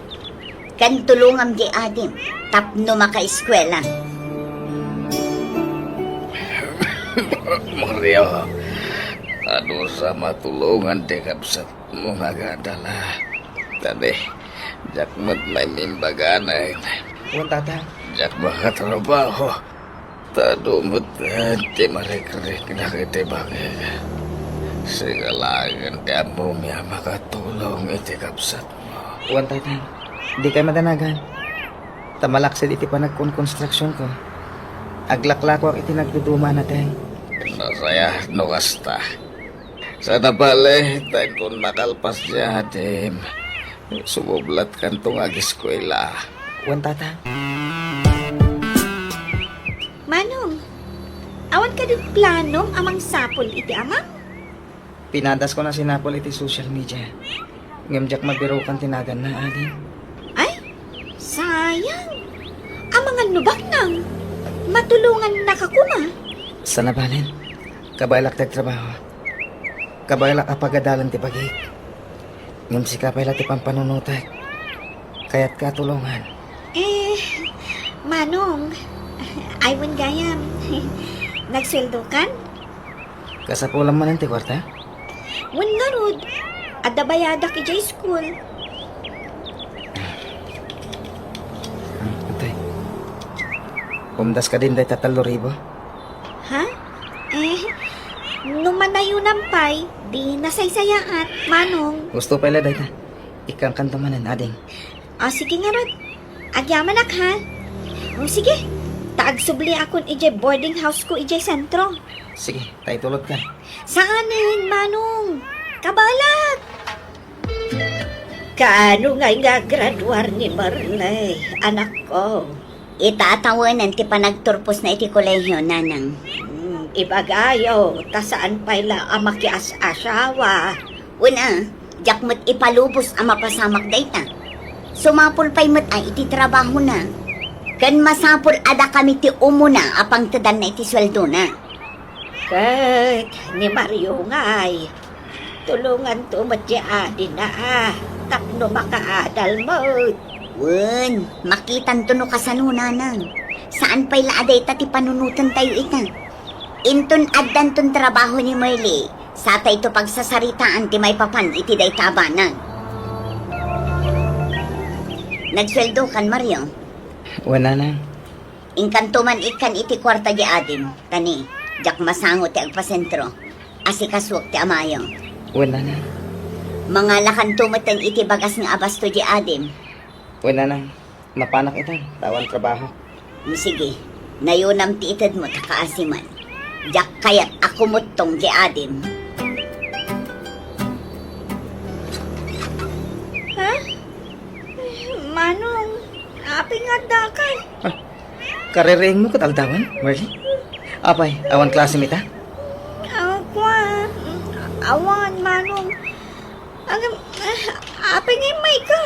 Ken tulongam di adim tapno makaeskuela. Maria, anusam a tulongan ti kabsat mo nga agadala. Tadi, diak met maimimbaganen. Wen, tata. Diak makatrabaho. Ta adu met ti marikriknak iti bagik. Sika laengen ti ammom a makatulong iti kabsatmo. Wen, tata. Dikay madanagan. Ta malaksid iti panagkonkonstruksionko. Aglaklakoak iti nagduduma a nateng. Nasayaat no kasta. Sana bale, ta inton makalpas ti adim, sumublatkanto nga ageskuela. Wen, tata. Manong, awan kadin planom a mangsapul iti amam? Pinadasko a sinapul iti social media. Ngem diak mabirukan ti naganna, ading. Ay, sayang. Amangan no baknang. Matulongannaka koma. Sana bale, kabaelak ti agtrabaho. Kabaelak a pagadalen ti bagik. Ngem sika pay la ti pampanunotek. Kayatka a tulongan. Eh, Manong, ay, wen gayam. Nagsueldokan? Kasapulam manen ti kuarta? Wen ngarud, adda bayadak idiay school. Hmm, atay. Umdas kadin dayta tallo ribu? Ha? Eh, no manayonam pay, di nasaysayaat, Manong. Husto pay la dayta. Ikkankanto manen, ading. Ah, sige ngarud. Agyamanak, ha? O, sige. Ta agsubliakon idiay boarding house ko idiay sentro. Sige, ta itulodka. Saanen, Manong. Kabaelak! Kaano ngay nga agraduar ni Marley, anakko? Ita a tawenan ti panagturposna iti kolehio, nanang. Hmm, ibagayo, ta saan pay la a makias-asawa. Wen a, diak met ipalubos a mapasamak dayta. Sumapul pay met a iti trabahona. Ken masapul a dakami ti umuna a pangtedanna iti sueldona. Ket ni Mario ngay, tulonganto met ti adina, tapno makaadal met. Wen, makitanto no kasano, nanang. Saan pay la a dayta ti panunotentayo ita. Inton addanton trabaho ni Marley, satayto pagsasaritaan ti maipapan iti dayta a banag. Nagsueldokan, Mario? Wen, nanang. Inkanto man ikkan iti kuarta di adim, ta ni, diak masango ti agpasentro. Asikasuak ti amayo. Wen, nanang. Mangalakanto metten iti bagas nga abasto di adim. Wen, nanang. Mapanak itan, ta awan trabaho. Mm, sige. Nayonam ti itedmo ta kaasi man. Diak kayat a kumuttong di adim. Ha? Manong, apay nga addaka? Ah, kaririingmo ket aldawen, Marley? Apay, awan klasem ita? Ah, kua, awan, Manong. Agam, ah, apay nga immayka?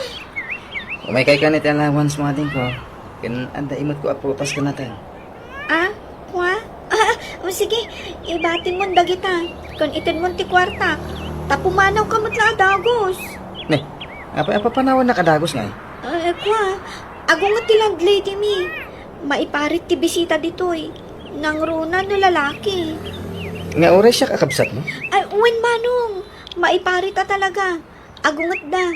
Umaykaykan iti allowance mo, adingko. Ken adda imetko a prutas ken nateng. Ah, kua? Ah, o sige, ibatimon dagita. Ken itedmon ti kuarta. Ta pumanawka met la a dagus. Ne, apay a papanawannak a dagus ngay? Ah, kua, agunget ti landlady mi. Maiparit ti bisita ditoy. Nangruna no lalaki. Nga uray siak a kabsatmo? Ay, wen, Manong. Maiparit a talaga. Agungetda.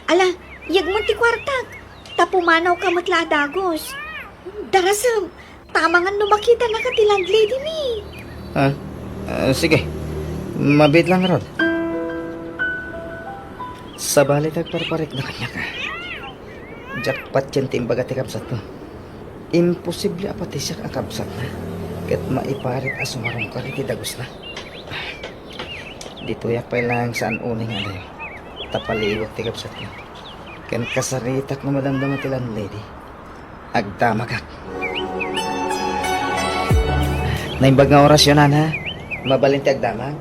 Ala, yegmon ti kuartak. Ta pumanawka met la a dagus. Darasem, ta amangan no makitanaka ti landlady mi. Ah, ah, sige. Mabiit lang, Rod. Sabali ti agparparikna kaniak, ah. Diak patien ti imbaga ti kabsatko. Imposible a pati siak a kabsatna ket maiparit a sumarungkar iti dagusna. Ditoyak pay laeng saan unay nga adayo, ta paliiwak ti kabsatko. Ken kasaritak no madamdama ti landlady, agdamagak. Naimbag nga orasyo, Nana. Mabalin ti agdamag.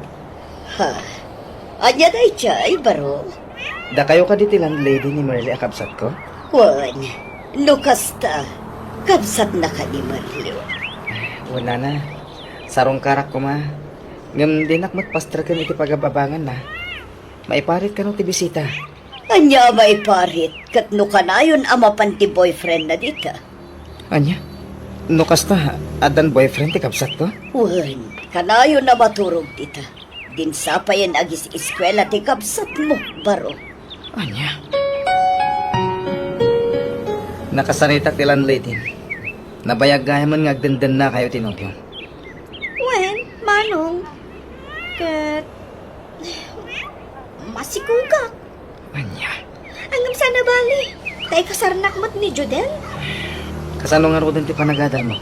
Ha? Ania daydiay, baro? Dakayo kadi ti landlady ni Merly a kabsatko? Wen, no kasta, kabsatnaka ni Merly. Wen, Nana. Sarungkarak koma. Ngem dinak met pastreken iti pagab-abanganna. Maiparit kano ti bisita? Ania a maiparit ket no kanayon a mapan ti boyfriendna dita? Ania? No kasta, addan boyfriend ti kabsatko? Wen, kanayon a maturog dita. Din sapayen agis-eskuela ti kabsatmo, baro. Ania? Nakasaritak ti landlady. Nabayag gayamen nga agdendennakayo ti nobiom. Wen, Manong. Ket masikugak. Ania? Ngem saan a bali, ta ikasarnak met ni Judel. Kasano ngaruden ti panagadalmo?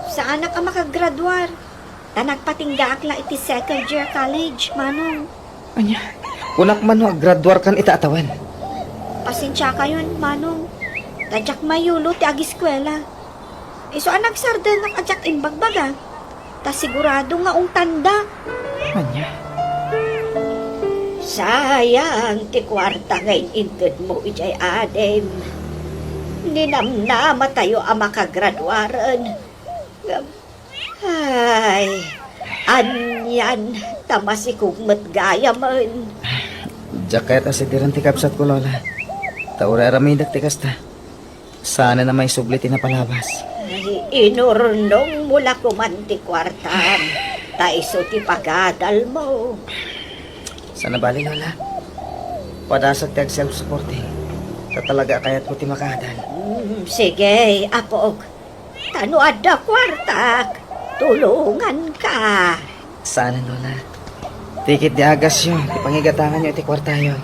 Saanak a makagraduar, ta nagpatinggaak la iti second year college, Manong. Ania? Kunak man no agraduarkan ita a tawen. Pasensiakayon, Manong. Ta diak mayulo ti agiskuela. Isu a nagsardengak a diak imbagbaga, ta sigurado nga ungtanda. Ania? Sayang ti kuarta nga in-intedmo idiay adim. Ninamnamatayo a makagraduaren. Ngem, ay, anian, ta masikog met gayamen. Diak kayat a sidiren ti kabsatko, Lola. Ta uray aramidek ti kasta. Saanen a maisubli ti napalabas. Ay, inurnongmo la koman ti kuartam, ta isu ti pagadalmo. Saan a bali, Lola. Padasek ti ag-self-supporting. Ta talaga a kayatko ti makaadal. Mm, sige, apok. Ta no adda kuartak, tulonganka. Saan, Lola. Tikit ti agasyo, ti pangigatanganyo iti kuartayo.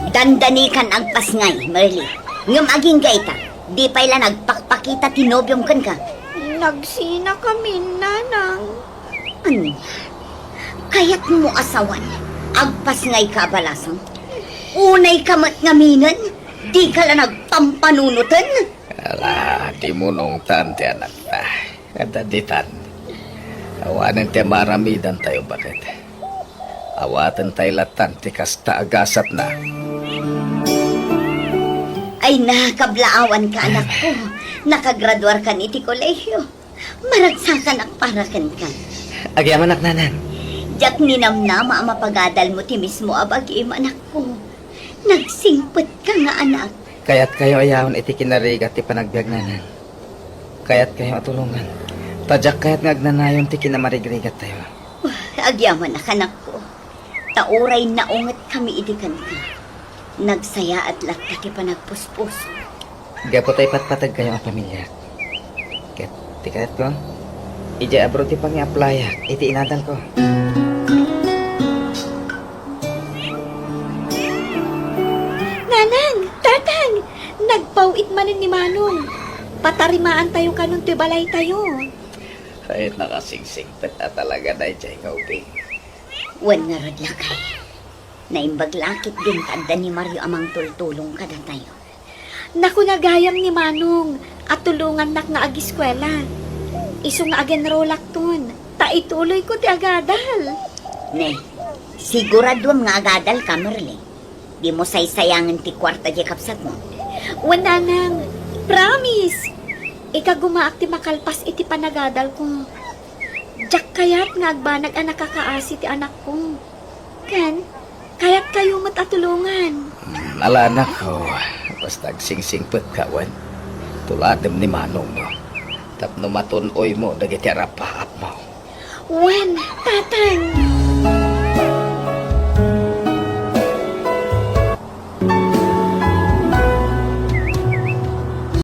Dandanikan agpasngay, Merly. Ngem agingga ita, di pay la nagpakpakita ti nobiom kenka. Nagsinakamin, Nanang. Ania? Kayatmo a sawen, agpasngayka a balasang? Unayka met ngaminen, dika la nagpampanunoten? Ala, di munongtan ti anakta. Adda ditan. Awanen ti maaramidantayo, baket. Awatentayo latan ti kasta a gasatna. Ay, nakablaawanka, anakko. Nakagraduarkan iti kolehiyo. Maragsakanak para kenka. Agyamanak, Nanang. Diak ninamnama a mapagadalmo ti mismo a bagim, anakko. Nagsingpetka nga anak. Kayatkayo a yaon iti kinarigat ti panagbiag, Nanang. Kayatkayo a tulongan. Ta diak kayat nga agnanayon ti kinamarigrigattayo. Agyamanak, anakko. Ta uray naungetkami idi kenka, nagsayaat latta ti panagpuspuso. Gapu ta ipatpategkayo a pamiliak. Ket ti kayatko, idiay abroad ti pangi-applyak iti inadalko. Nanang! Tatang! Nagpaw-it manen ni Manong. Patarimaantayo kanon toy balaytayo. Ay, nakasingsingpet a talaga daydiay nga ubing. Wen ngarud, lakay. Naimbag la ketdin ta adda ni Mario a mangtultulong kadatayo. Nakuna gayam ni Manong a tulongannak nga agiskuela. Isu nga agenrolakton, ta ituloyko ti agadal. Ne, siguraduam nga agadalka, Merly. Dimo saysayangen ti kuarta diay kabsatmo. Wen, Nanang, promise! Ikagumaak ti makalpas iti panagadalko. Diak kayat nga agbanag a nakakaasi ti anakko. Ken, kayatkayo met a tulongan. Mm, ala, anakko, basta agsingsingpetka, wen, tulatem ni Manongmo tapno matun-oymo dagiti arapaapmo. Wen, Tatang.